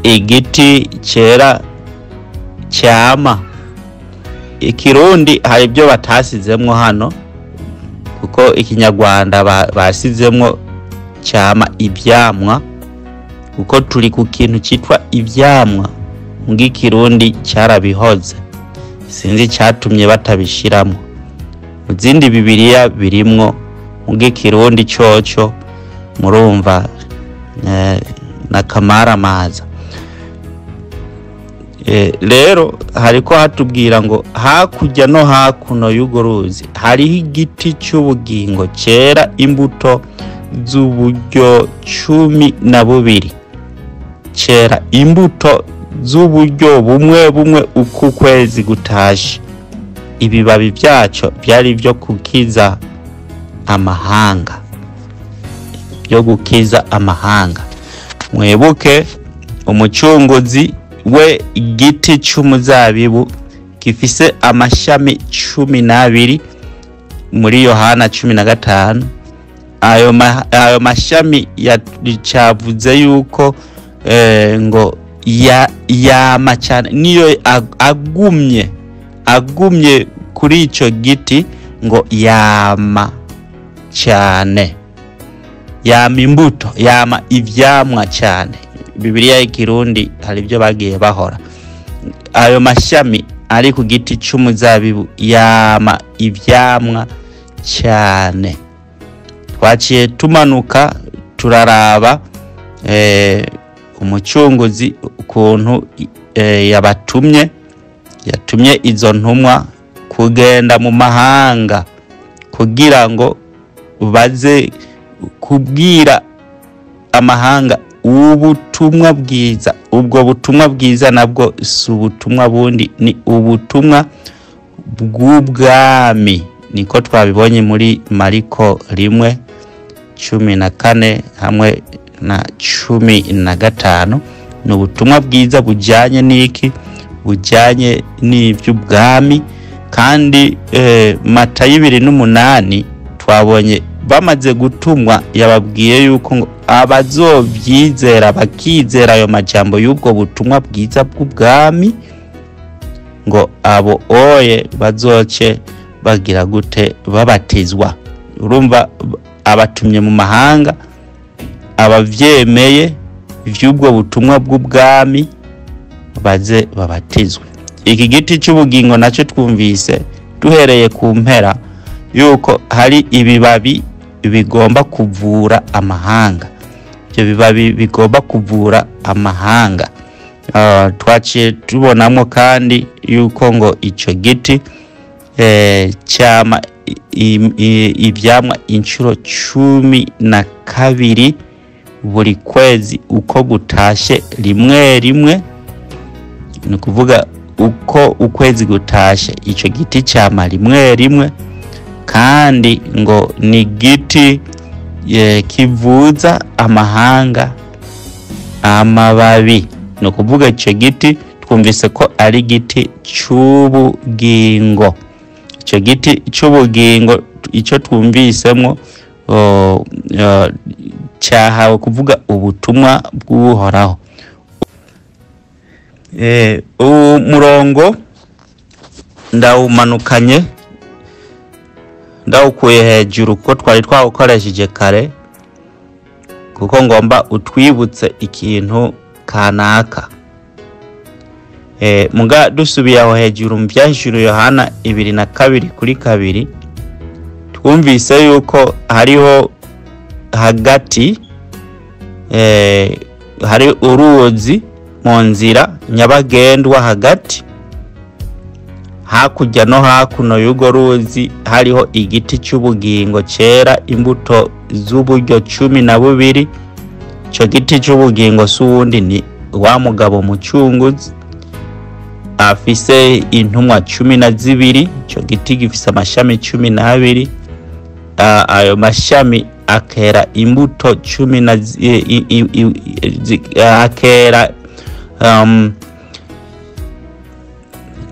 igiti cera cyama. Ikirundi hari ibyo batasizemwo hano, kuko Ikinyarwanda basizemwo cyama ivyamwa, kuko turi ku kintu cyitwa ivyamwa. Ng'ikirundi cyarabihoze, sinzi cyatumye batabishiramo. Mu zindi Bibiliya birimwo, ng'ikirundi coco murumva na kamaramaza. Rero hariko hatubwira ngo hakurya no hakuno y'urwo ruzi hariho igiti cy'ubugingo cera imbuto z'uburyo 12, cera imbuto z'uburyo bumwe bumwe uko ukwezi gutashe. Ibibabi byaco byari byo kukiza amahanga, byo gukiza amahanga. Mwibuke umucunguzi we igiti cy'umuzabibu gifise amashami 12 muri Yohana 15. Ayo mashami yacavuze yuko ngo yama cyane, niyo agumye kuri ico giti ngo yama cyane, yama imbuto, yama ivyamwa cyane. Bibiliya y'ikirundi hari ibyo bagiye bahora. Ayo mashami ari ku giti cy'umuzabibu yama ivyamwa cyane. Twaciye tumanuka turaraba umucunguzi ukuntu yabatumye, yatumye izo ntumwa kugenda mu mahanga kugira ngo baze Kubwira amahanga ubutumwa bwiza. Ubwo butumwa bwiza nabwo si ubutumwa bundi, ni ubutumwa bw'ubwami, niko twabibonye muri Mariko 1:14 hamwe na 15. Ni ubutumwa bwiza bujyanye n'iki? Bujyanye n'iby'ubwami. Kandi Matayo 2:8 twabonye bamaze gutumwa, yababwiye yuko ngo abazobyizera bakizera ayo majambo y'ubwo butumwa bwiza bw'ubwami, ngo abo oye bazoce bagira gute? Babatizwa. Urumva abatumye mu mahanga, abavyemeye ivy'ubwo butumwa bw'ubwami baze babatizwe. Iki giti cy'ubugingo nacyo twumvise duhereye ku mpera yuko hari ibibabi bigomba kuvura amahanga. Ibyo bibabi bigomba kuvura amahanga. Twaciye tubonamo kandi yuko ngo icyo giti cyama ivyamwa inshuro 12 buri kwezi uko gutashe rimwe rimwe. Ni ukuvuga uko ukwezi gutashe icyo giti cyama rimwe rimwe, kandi ngo ni giti kivuza amahanga amababi. Ni ukuvuga icyo giti twumvise ko ari giti cy'ubugingo. Icyo giti cy'ubugingo icyo twumvisemo cyahawe kuvuga ubutumwa bw'Uhoraho. Umurongo ndawumanukanye ndawukuye hejuru kuko twari twawukoresheje kare, kuko ngomba utwibutse ikintu kanaka. Muga dusubiye aho hejuru mu Vyahishuriwe Yohana 2:2, twumvise yuko hariho hagati hari uruzi mu nzira nyabagendwa hagati, hakurya no hakuno y'urwo ruzi hariho igiti cy'ubugingo cyera imbuto z'uburyo 12. Ico giti cy'ubugingo si uwundi, ni wa mugabo mucunguzi afise intumwa 12. Ico giti gifise amashami 12. Ayo mashami akera imbuto cumi na akera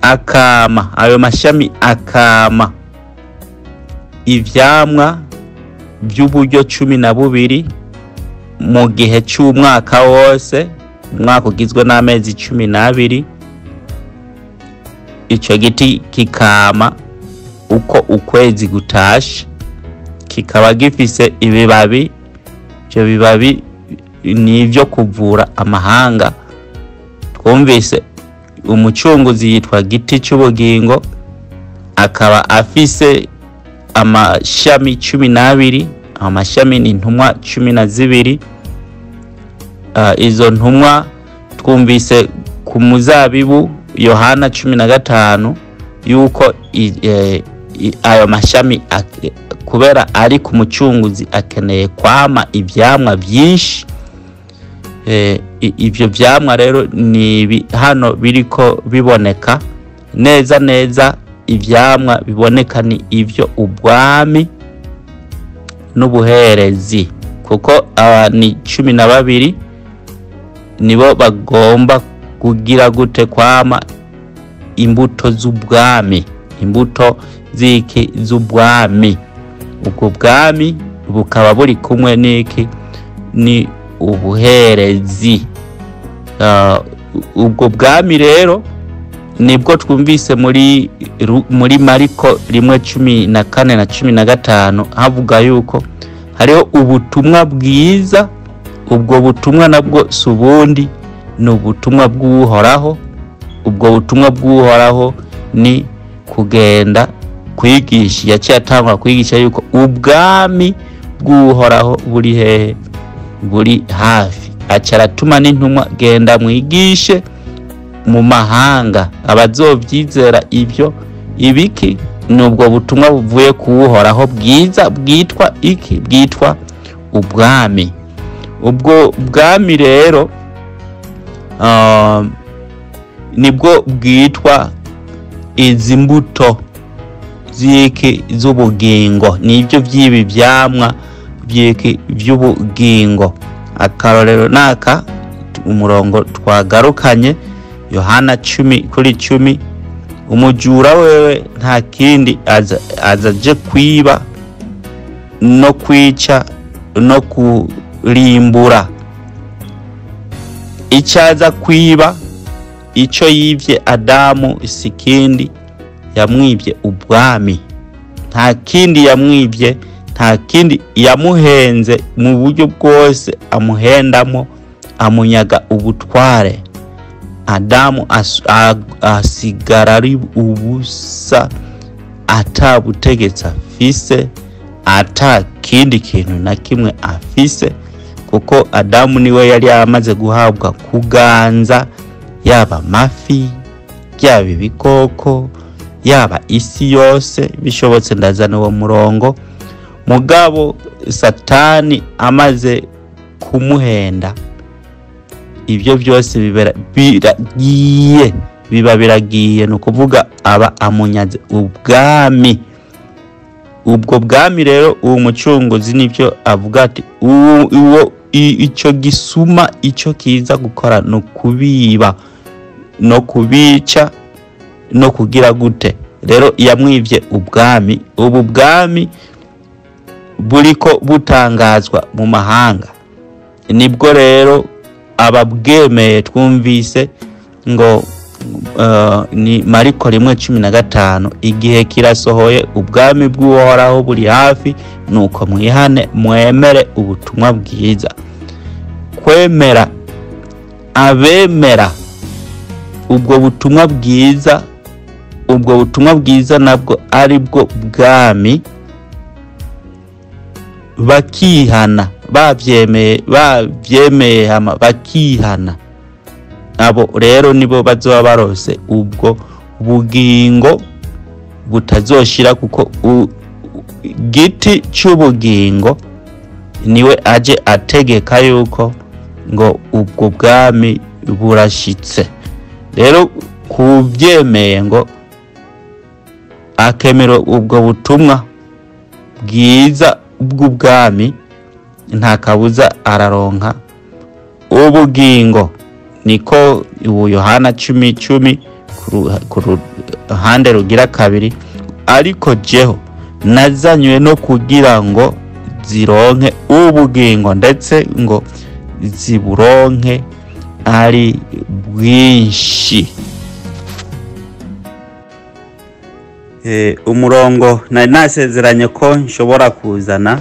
akama, ayo mashami akama ivyamwa by'uburyo 12 mu gihe cy'umwaka wose, umwaka ugizwe n'amezi 12. Ico giti kikama uko ukwezi gutashe, kikaba gifise ibibabi. Ivyo bibabi ni ivyo kuvura amahanga. Twumvise umucunguzi yitwa giti cy'ubugingo, akaba afise amashami 12. Amashami ni intumwa 12. Izo ntumwa twumvise ku muzabibu Yohana 15 yuko ayo mashami kubera ari ku mucunguzi akeneye kwama ivyamwa byinshi. Ivyo vyamwa rero ni hano biriko biboneka neza neza. Ivyamwa biboneka ni ivyo ubwami n'ubuherezi, kuko aba ni 12 nibo bagomba kugira gute? Kwama imbuto z'ubwami, imbuto ziki? Z'ubwami. Ubwo bwami bukaba buri kumwe n'iki? Ni ubuherezi. Ubwo bwami rero nibwo twumvise muri Mariko 1:14 na 15, havuga yuko hariho ubutumwa bwiza. Ubwo butumwa nabwo si ubundi, ni ubutumwa bw'Uhoraho. Ubwo butumwa bw'Uhoraho ni kugenda kwigisha, yaciye atangwa kwigisha yuko ubwami bw'Uhoraho buri hehe? Buri hafi. Aca aratuma n'intumwa, genda mwigishe mu mahanga abazovyizera ibyo ibiki. Ni ubwo butumwa buvuye kuwuhoraho bwiza bwitwa iki? Bwitwa ubwami. Ubwo bwami rero nibwo bwitwa izi mbuto z'iki z'ubugingo, nibyo by'ibi byamwa by'iki by'ubugingo. Akarorero naka umurongo twagarukanye Yohana 10:10, umujura wewe nta kindi azaje kwiba no kwica no kurimbura. Icyaza kwiba icyo yivye Adamu si kindi, yamwibye ubwami. Nta kindi yamwibye, nta kindi yamuhenze mu buryo bwose amuhendamo, amunyaga ubutware. Adamu asigara ari ubusa, atabutegetsi afise, ata kindi kintu na kimwe afise, kuko Adamu niwe yari amaze guhabwa kuganza yaba amafi, yaba ibikoko, yaba isi yose. Bishobotse ndazana uwo murongo. Mugabo Satani amaze kumuhenda, ibyo byose biragiye, biba biragiye. Ni ukuvuga aba amunyaze ubwami. Ubwo bwami rero uwo mucunguzi nibyo avuga ati uwo icyo gisuma icyo kiza gukora no kubiba no kubica no kugira gute. Rero yamwivye ubwami. Ubu bwami buriko butangazwa mu mahanga, nibwo rero ababwemeye twumvise ngo ni Mariko 1:15, igihe kirasohoye, ubwami bw'Uhoraho buri hafi, nuko mwihane mwemere ubutumwa bwiza. Kwemera, abemera ubwo butumwa bwiza, ubwo butumwa bwiza nabwo ari bwo bwami, bakihana, babyemeye hama bakihana, abo rero nibo bazoba barose ubwo bugingo butazoshira, kuko giti cy'ubugingo niwe aje ategeka yuko ngo ubwo bwami burashitse. Rero kubyemeye ngo akemera ubwo butumwa bwiza bw'ubwami, nta kabuza araronka ubugingo. Niko ubu Yohana 10:10 ku ruhande rugira kabiri, ariko jeho nazanywe no kugira ngo zironke ubugingo, ndetse ngo ziburonke ari bwinshi. Umurongo nari nasezeranye ko nshobora kuzana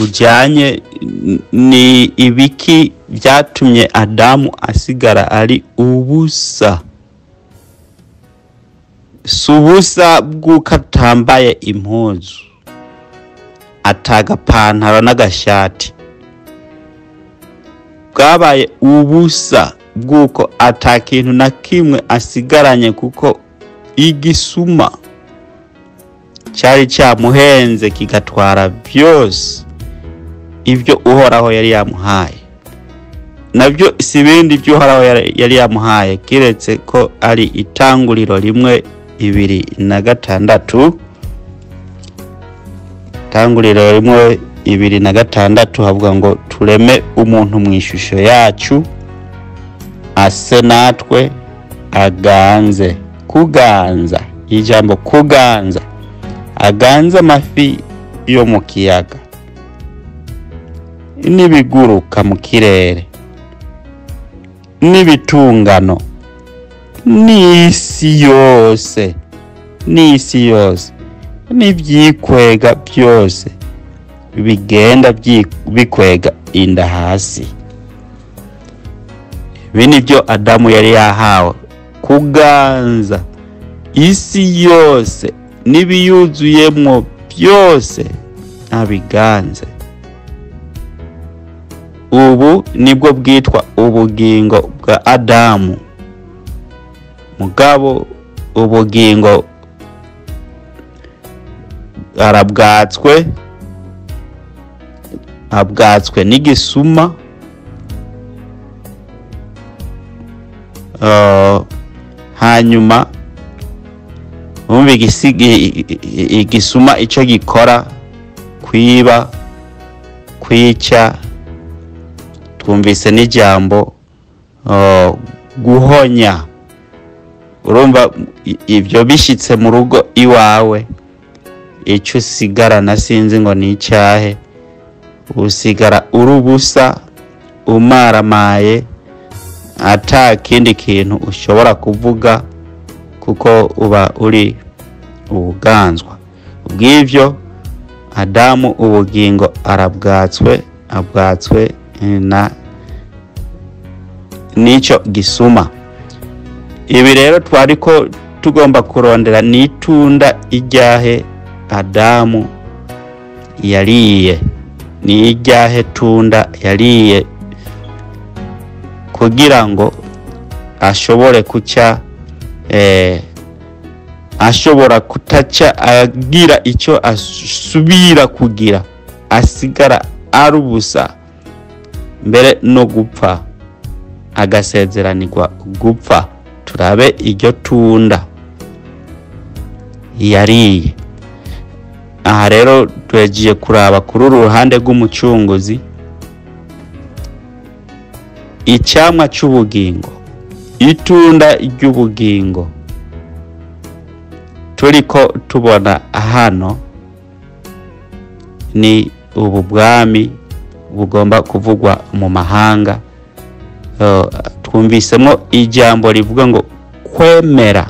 ujanye ni ibiki byatumye Adamu asigara ari ubusa. Si ubusa bw'uko atambaye impuzu, atagapantaro n'agashati, bwabaye ubusa bw'uko atakintu na kimwe asigaranye, kuko igisuma cyari cyamuhenze kigatwara byose ibyo Uhoraho yari yamuhaye. Nabyo si ibindi byo Uhoraho yari yamuhaye, kiretse ko ari itanguriro 1:26. Itanguriro 1:26 havuga ngo tureme umuntu mu ishusho yacu, ase natwe, aganze. Kuganza, ijambo kuganza, aganza amafi yo mu kiyaga n'ibiguruka mu kirere n'ibitungano n'isi yose, n'isi yose n'ibyikwega byose bigenda bikwega inda hasi. Ibi nibyo Adamu yari yahawe, kuganza isi yose n'ibiyuzuyemwo byose abiganze. Ubu nibwo bwitwa ubugingo bwa Adamu. Mugabo ubugingo arabwatswe, abwatswe n'igisuma. Hanyuma umva igisuma icyo gikora, kwiba, kwica, twumvise n'ijambo guhonya. Urumva ibyo bishitse mu rugo iwawe, icyo usigarana sinzi ngo ni icyahe, usigara uri ubusa, umaramaye, ata kindi kintu ushobora kuvuga, kuko uba uri ubuganzwa. Ubw'ibyo Adamu ubugingo arabwatswe, abwatswe na n'icyo gisuma. Ibi rero twariko tugomba kurondera n'itunda ijyahe Adamu yariye, ni ijyahe tunda yariye kugira ngo ashobore kuca ashobora kutaca agira icyo asubira kugira, asigara ari ubusa, mbere no gupfa, agasezeranirwa gupfa. Turabe iryo tunda yariye. Aha rero twegiye kuraba kuri uru ruhande rw'umucunguzi, icyamwa cy'ubugingo, itunda ry'ubugingo turiko tubona hano ni ubu bwami bugomba kuvugwa mu mahanga. Twumvisemo ijambo rivuga ngo kwemera,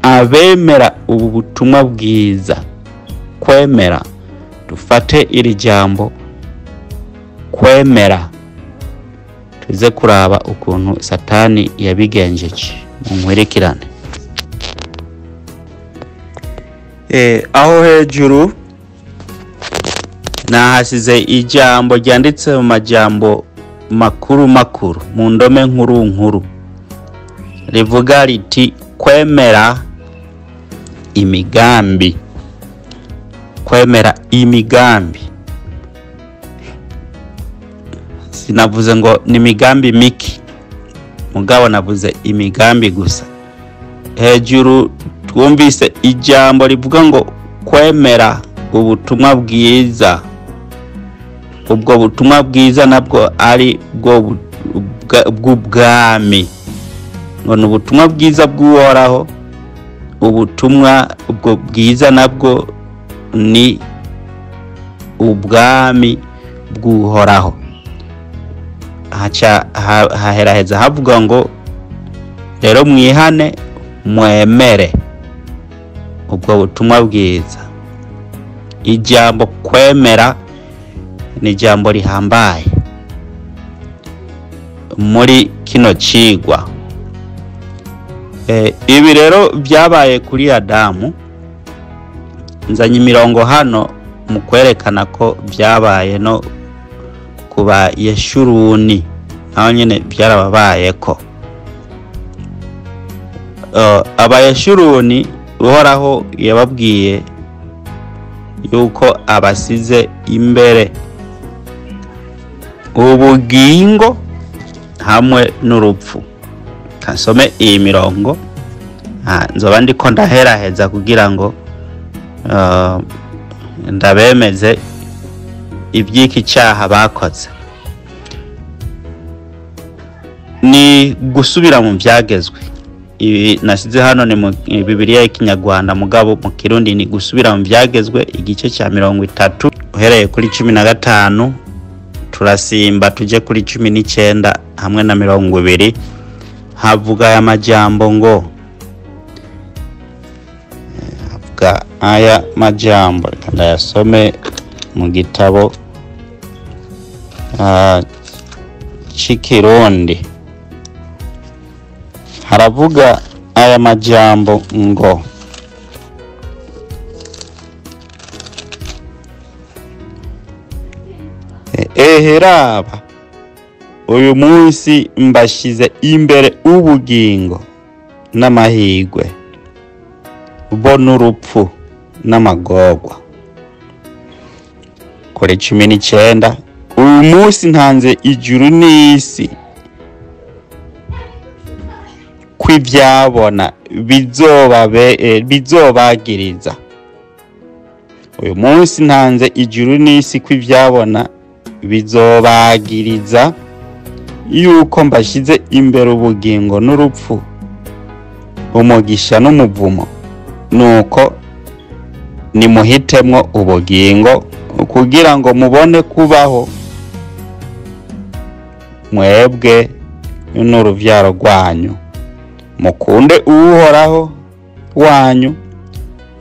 abemera ubu butumwa bwiza, kwemera. Dufate iri jambo kwemera, tuze kuraba ukuntu Satani yabigenjeje mu nkurikirane. Aho hejuru nahasize ijambo ryanditse mu majambo makuru makuru, mu ndome nkuru nkuru, rivuga riti kwemera imigambi. Kwemera imigambi, sinavuze ngo ni migambi miki, mugabo navuze imigambi gusa. Hejuru twumvise ijambo rivuga ngo kwemera ubutumwa bwiza. Ubwo butumwa bwiza nabwo ari bwo bw'ubwami, ngo ni ubutumwa bwiza bw'Uhoraho. Ubutumwa ubwo bwiza nabwo ni ubwami bw'Uhoraho. Haca haheraheza havuga ngo rero mwihane mwemere ubwo butumwa bwiza. Ijambo kwemera ni ijambo rihambaye muri kino cigwa. Ibi rero byabaye kuri Adamu. Nzanye imirongo hano mu kwerekana ko byabaye no kuba Yeshuruni, naho nyene byarababayeko. Abayeshuruni Uhoraho yababwiye yuko abasize imbere ubugingo hamwe n'urupfu. Kansome iyi mirongo, nzoba ndiko ndaheraheza kugira ngo ndabemeze iby'iki cyaha bakoze. Ni gusubira mu byagezwe. Ibi nasize hano ni mu Bibiliya y'ikinyarwanda, mugabo mu Kirundi ni gusubira mu byagezwe, igice cya 30 uhereye kuri 15 turasimba tuje kuri 19 hamwe na 20. Havuga aya majambo ngo, havuga aya majambo, reka ndayasome mu gitabo c'ikirundi. Haravuga aya majambo ngo eheraba uyu munsi mbashize imbere ubugingo n'amahirwe, bo n'urupfu n'amagorwa. Kuri 19, uyu munsi ntanze ijuru n'isi kw'ivyabona bizobagiriza. Uyu munsi ntanze ijuru n'isi kw'ivyabona bizobagiriza yuko mbashize imbere ubugingo n'urupfu, umugisha n'umuvumo. Nuko nimuhitemwo ubugingo kugira ngo mubone kubaho mwebwe n'uruvyaro rwanyu. Mukunde Uhoraho wanyu,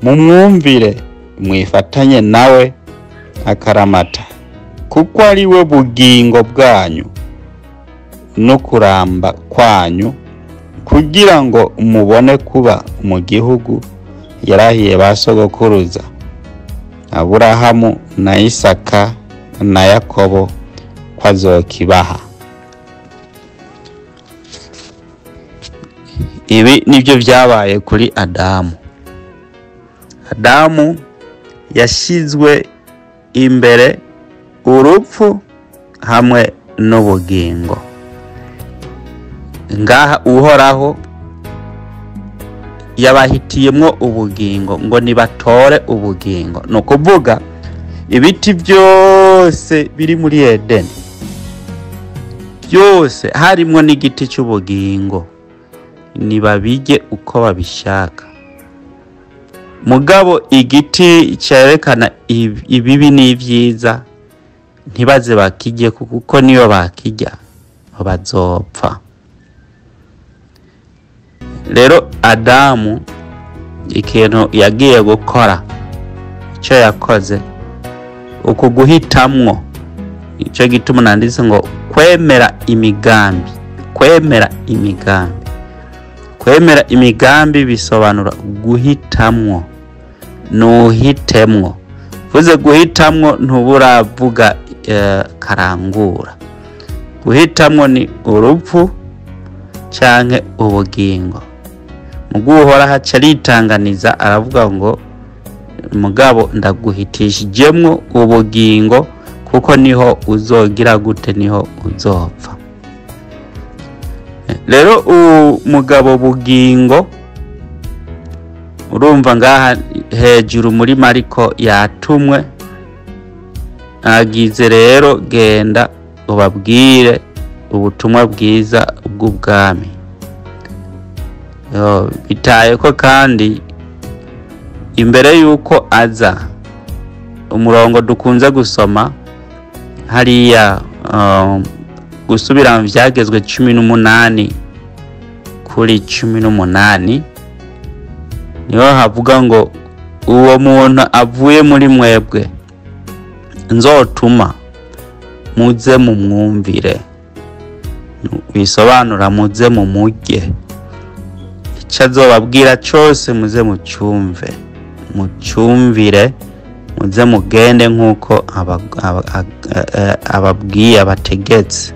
mumwumvire, mwifatanye nawe akaramata, kuko ari we bugingo bwanyu no kuramba kwanyu, kugira ngo mubone kuba mu gihugu yarahiye ba sogokuruza Aburahamu na Isaka na Yakobo ko azokibaha. Ibi nibyo byabaye kuri Adamu. Adamu yashizwe imbere urupfu hamwe n'ubugingo. Ngaha Uhoraho yabahitiyemwo ubugingo ngo nibatore ubugingo. Ni ukuvuga ibiti byose biri muri Edeni byose harimwo n'igiti cy'ubugingo, nibabige uko babishaka. Mugabo igiti cyerekana ibibi n'ivyiza ntibaze bakijye, kuko niyo bakijya bazopfa. Rero Adamu ikintu yagiye gukora, icyo yakoze uku guhitamwo, icyo gituma nanditse ngo kwemera imigambi. Kwemera imigambi, kwemera imigambi bisobanura guhitamwo. Nuhitemwo, vuze guhitamwo ntuburavuga karangura. Guhitamwo ni urupfu canke ubugingo. Muguhora haca aritanganiza aravuga ngo mugabo ndaguhitishijemwo ubugingo, kuko niho uzogira gute, niho uzopfa. Rero umugabo bugingo urumva ngaha hejuru muri Mariko yatumwe, agize rero genda ubabwire ubutumwa bwiza bw'ubwami. Bitaye ko kandi imbere yuko aza, umurongo dukunze gusoma hariya gusubira mu Vyagezwe 18 kuri 18, niho havuga ngo uwo muntu avuye muri mwebwe nzotuma muze mumwumvire. Bisobanura muze mumurye, icyo azobabwira cyose muze mucyumve, mucyumvire, muze mugende nk'uko ababwiye abategetse.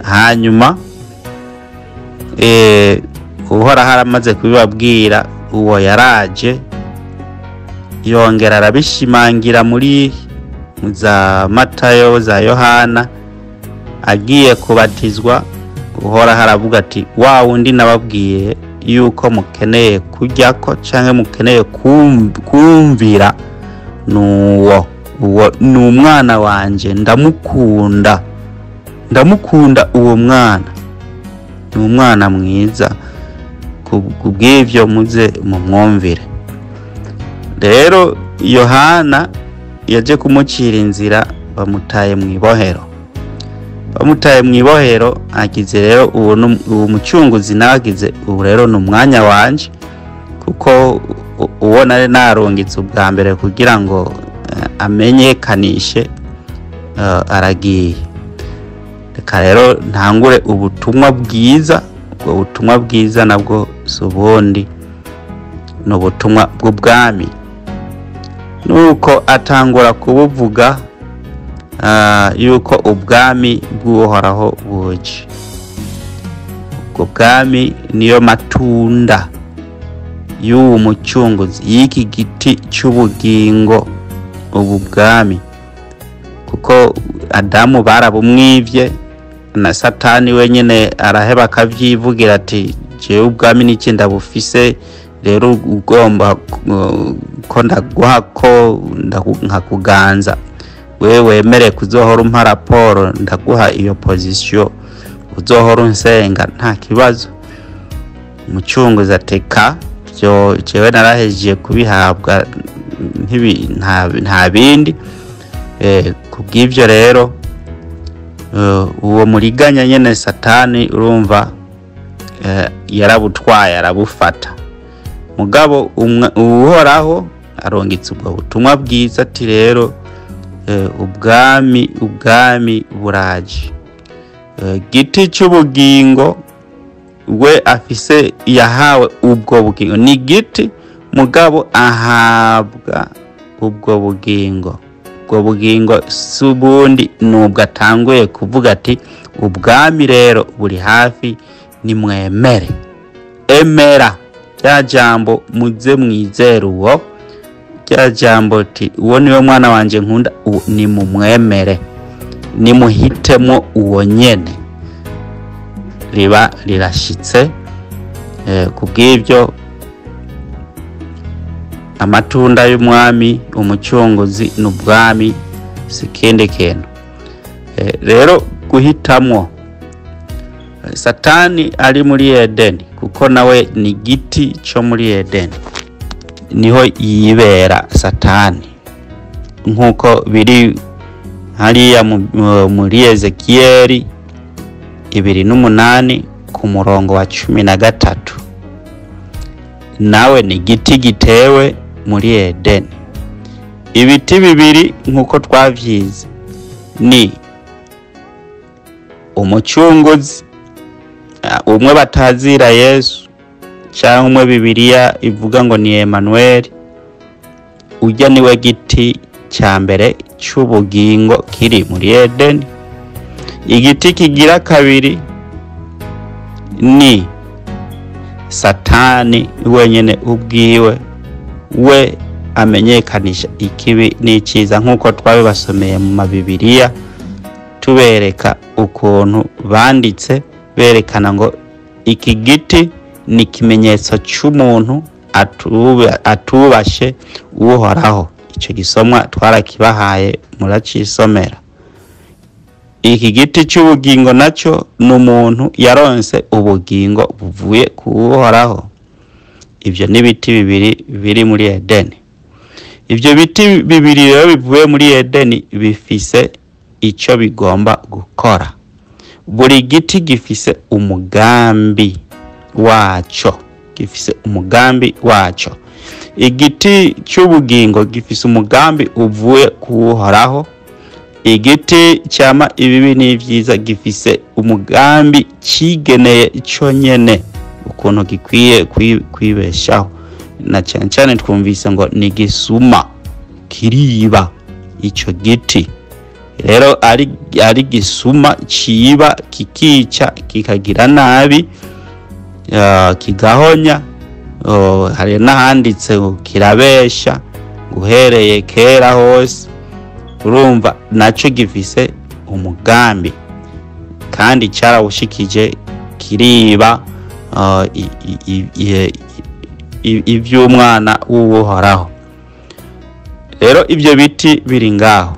Hanyuma Uhoraho aramaze kubibabwira, uwo yaraje yongera arabishimangira muri za Matayo za Yohana agiye kubatizwa. Uhoraho aravuga ati wa wundi nababwiye yuko mukeneye kujyako canke mukeneye kumvira, nuwo uwo ni umwana wanje, ndamukunda, ndamukunda uwo mwana, ni umwana mwiza, kubw'ivyo muze mumwumvire. Rero Yohana yaje kumucira inzira, bamutaye mu ibohero. Bamutaye mu ibohero, agize rero uwo mucunguzi nagize ubu rero ni umwanya wanje, kuko uwo nari narungitse ubwa mbere kugira ngo amenyekanishe aragiye. Reka rero ntangure ubutumwa bwiza. Ubwo butumwa bwiza nabwo si ubundi, ni ubutumwa bw'ubwami. Nuko atangura kubuvuga yuko ubwami bw'Uhoraho buje. Ubwo bwami niyo matunda y'uwo mucunguzi, y'iki giti cy'ubugingo, ubu bwami, kuko Adamu barabumwivye na Satani wenyine araheba akavyivugira ati jewe ubwami n'iki ndabufise, rero ugomba ko ndaguha ko nkakuganza, wewe wemere kuzohora umpa raporo, ndaguha iyo position, uzohora unsenga nta kibazo. Umucunguzi ateka byo jewe narahejeje kubihabwa, nta bindi. Kubw'ivyo rero uwo muriganya nyene Satani urumva yarabutwaye arabufata. Mugabo Uhoraho arongitse ubwo butumwa bwiza ati rero ubwami buraje. Giti cy'ubugingo we afise yahawe ubwo bugingo, ni giti mugabo ahabwa ubwo bugingo. Ubwo bugingo si ubundi, nubwo atanguye kuvuga ati ubwami rero buri hafi, nimwemere. Emera rya jambo, muze mwizere uwo, rya jambo ati uwo niwe mwana wanje nkunda, nimumwemere, nimuhitemo uwo nyene. Riba rirashitse. Kubw'ibyo amatunda y'umwami umucunguzi n'ubwami si ikindi kintu. Rero guhitamwo, Satani ari muri Edeni, kuko nawe ni giti cyo muri Edeni, niho yibera Satani, nkuko biri hariya muri Ezekiyeli 28 ku murongo wa 13. Nawe ni giti gitewe muri Edeni. Ibiti bibiri nkuko twavyize ni umucunguzi, umwe batazira Yesu, cyangwa umwe Bibiliya ivuga ngo ni Emmanuel, ujya niwe giti cya mbere cy'ubugingo kiri muri Edeni. Igiti kigira kabiri ni Satani wenyene ubwiwe, we amenyekanisha ikibi n'icyiza, nkuko twabibasomeye mu mabibiriya tubereka ukuntu banditse berekana ngo iki giti ni ikimenyetso cy'umuntu atubashe Uhoraho. Icyo gisomwa twarakibahaye muracisomera. Iki giti cy'ubugingo nacyo ni umuntu yaronse ubugingo buvuye ku Uhoraho. Ibyo ni ibiti bibiri biri muri Edeni. Ibyo biti bibiri rero bivuye muri Edeni bifise icyo bigomba gukora. Buri giti gifise umugambi waco, gifise umugambi waco. Igiti cy'ubugingo gifise umugambi uvuye ku Uhoraho. Igiti cyama ibibi n'ivyiza gifise umugambi kigeneye ico nyene, ukuntu gikwiye kwibeshaho. Na cyane cyane twumvise ngo ni gisuma kiriba ico giti. Rero ari gisuma ciba kikica kikagira nabi, kigahonya. Hari n'ahanditse ngo kirabesha guhereye kera hose. Urumva naco gifise umugambi kandi cyarawushikije, kiriba ivy'umwana w'Uhoraho. Rero ibyo biti biri ngaho.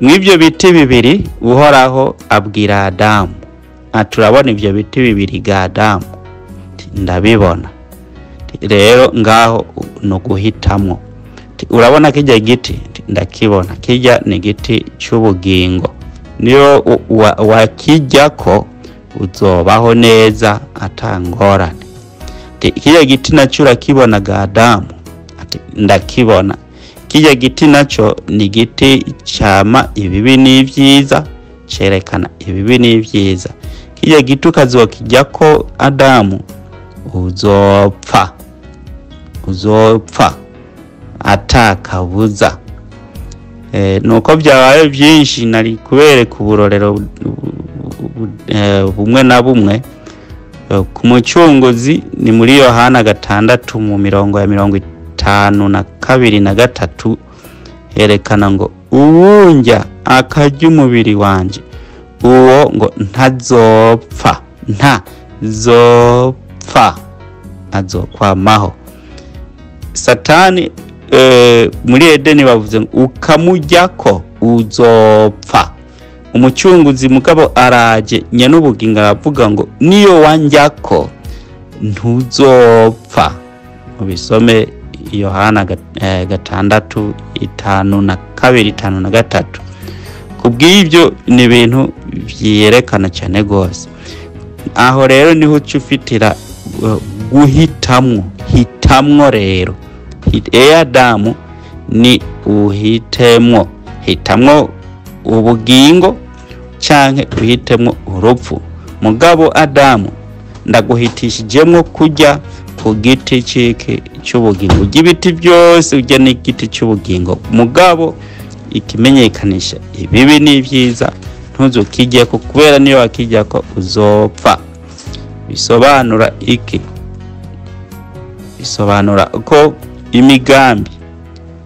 Mw'ibyo biti bibiri Uhoraho abwira Adamu ati urabona ibyo biti bibiri ga Adamu? Ndabibona. Rero ngaho no guhitamwo. Urabona kijya giti? Ndakibona. Kijya ni giti cy'ubugingo, niyo wakijyako uzobaho neza atangorane. Kijya giti nacyo urakibona ga Adamu? Ndakibona. Kijya giti nacyo ni giti cyama ibibi n'ivyiza, cerekana ibibi n'ivyiza. Kijya giti ukazokijyako Adamu uzopfa, uzopfa atakabuza. Nuko byabaye byinshi nari kubereka uburorero bumwe na bumwe. Ku mucunguzi ni muri Yohana 6 mu mirongo ya 52 na 3, herekana ngo uwunjya akarya umubiri wanje uwo ngo ntazopfa, ntazopfa, azokwamaho. Satani muri Edeni bavuze ngo ukamujyako uzopfa. Umucunguzi mugabo araje nyanubugingo aravuga ngo niyo wanjyako ntuzopfa. Mubisome Yohana 6 52 53. Kubw'ibyo ni ibintu byerekana cyane gose. Aho rero niho uca ufitira guhitamwo. Hitamwo rero Adamu ni uhitemwo, hitamwo ubugingo canke uhitemwo urupfu. Mugabo Adamu ndaguhitishijemwo kurya ku giti ciki cy'ubugingo, urya ibiti byose urya n'igiti cy'ubugingo, mugabo ikimenyekanisha ibibi n'ibyiza ntuzukijyeko, kubera niyo wakijyako uzopfa. Bisobanura iki? Bisobanura ko imigambi,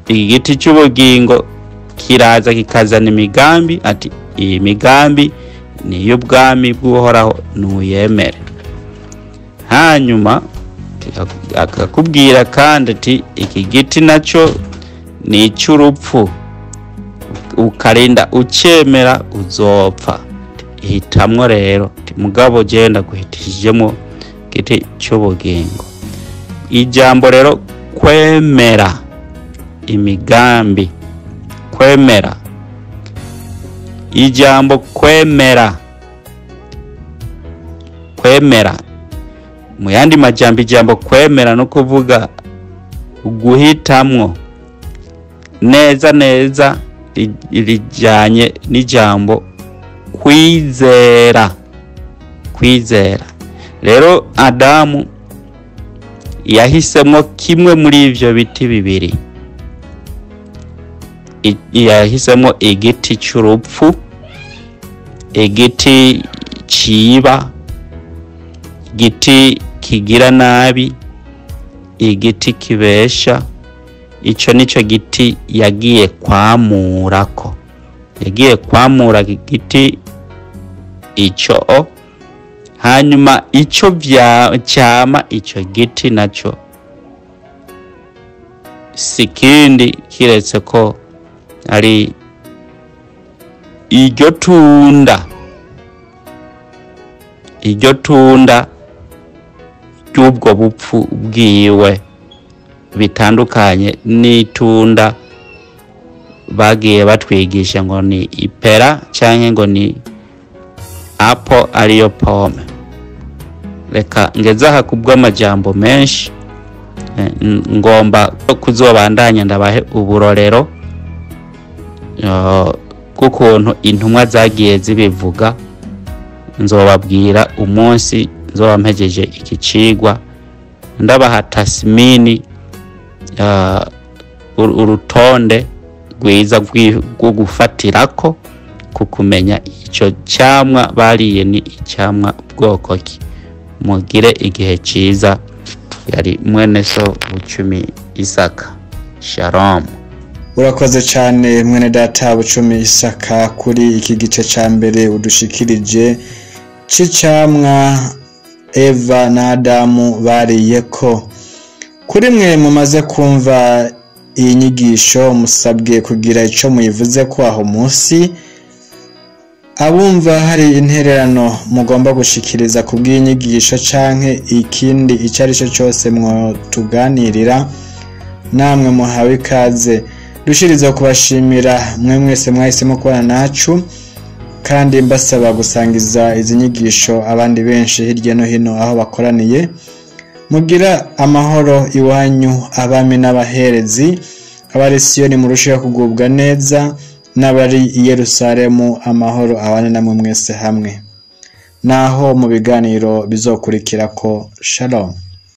igiti cy'ubugingo kiraza kikazana imigambi, ati iyi migambi ni iy'ubwami bw'Uhoraho nuyemere. Hanyuma akakubwira kandi ati iki giti nacyo ni icy'urupfu, ukarinda ucemera uzopfa. Hitamwo rero, mugabo genda guhitishijemo giti cy'ubugingo. Ijambo rero kwemera imigambi, kwemera, ijambo kwemera, kwemera mu yandi majambo, ijambo kwemera no kuvuga guhitamwo neza neza rijanye n'ijambo kwizera. Kwizera rero Adamu yahisemo kimwe muri ivyo biti bibiri. Yahisemo igiti cy'urupfu, igiti ciba, igiti kigira nabi, igiti kibesha. Ico nico giti yagiye kwamurako, yagiye kwamura igiti ico. Hanyuma ico cyama ico giti naco sikindi kiretse ko ari iryo tunda, iryo tunda ry'ubwo bupfu bwiwe, bitandukanye n'itunda bagiye batwigisha ngo ni ipera canke ngo ni apo ariyo pome. Reka ngeze aha kubw'amajambo menshi, ngomba kuzobandanya ndabahe uburorero bw'ukuntu intumwa zagiye zibivuga. Nzobabwira umunsi nzoba mpejeje iki cigwa, ndabaha tasmini, urutonde rwiza rwo gufatirako ku kumenya ico camwa bariye ni icamwa bwoko ki. Mugire igihe ciza. Yari mwene so Bucumi Isaka. Shalom. Urakoze cyane mwene data Bucumi Isaka kuri iki gice ca mbere udushikirije c'icamwa Eva na Adamu bariyeko. Kuri mwe mumaze kumva iyi nyigisho, musabwe kugira ico muyivuze ko aho munsi. Abumva hari intererano mugomba gushikiriza ku bw'inyigisho canke ikindi ico ari cyo cyose mwotuganirira, namwe muhawe ikaze. Dushiriza kubashimira mwe mwese mwahisemo kubana nacu, kandi mbasaba gusangiza izi nyigisho abandi benshi hirya no hino aho bakoraniye. Mugira amahoro iwanyu, abami n'abaherezi, abari Siyoni murusheho kugubwa neza, n'abari i Yerusalemu amahoro abane namwe mwese hamwe. Naho mu biganiro bizokurikirako. Shalom.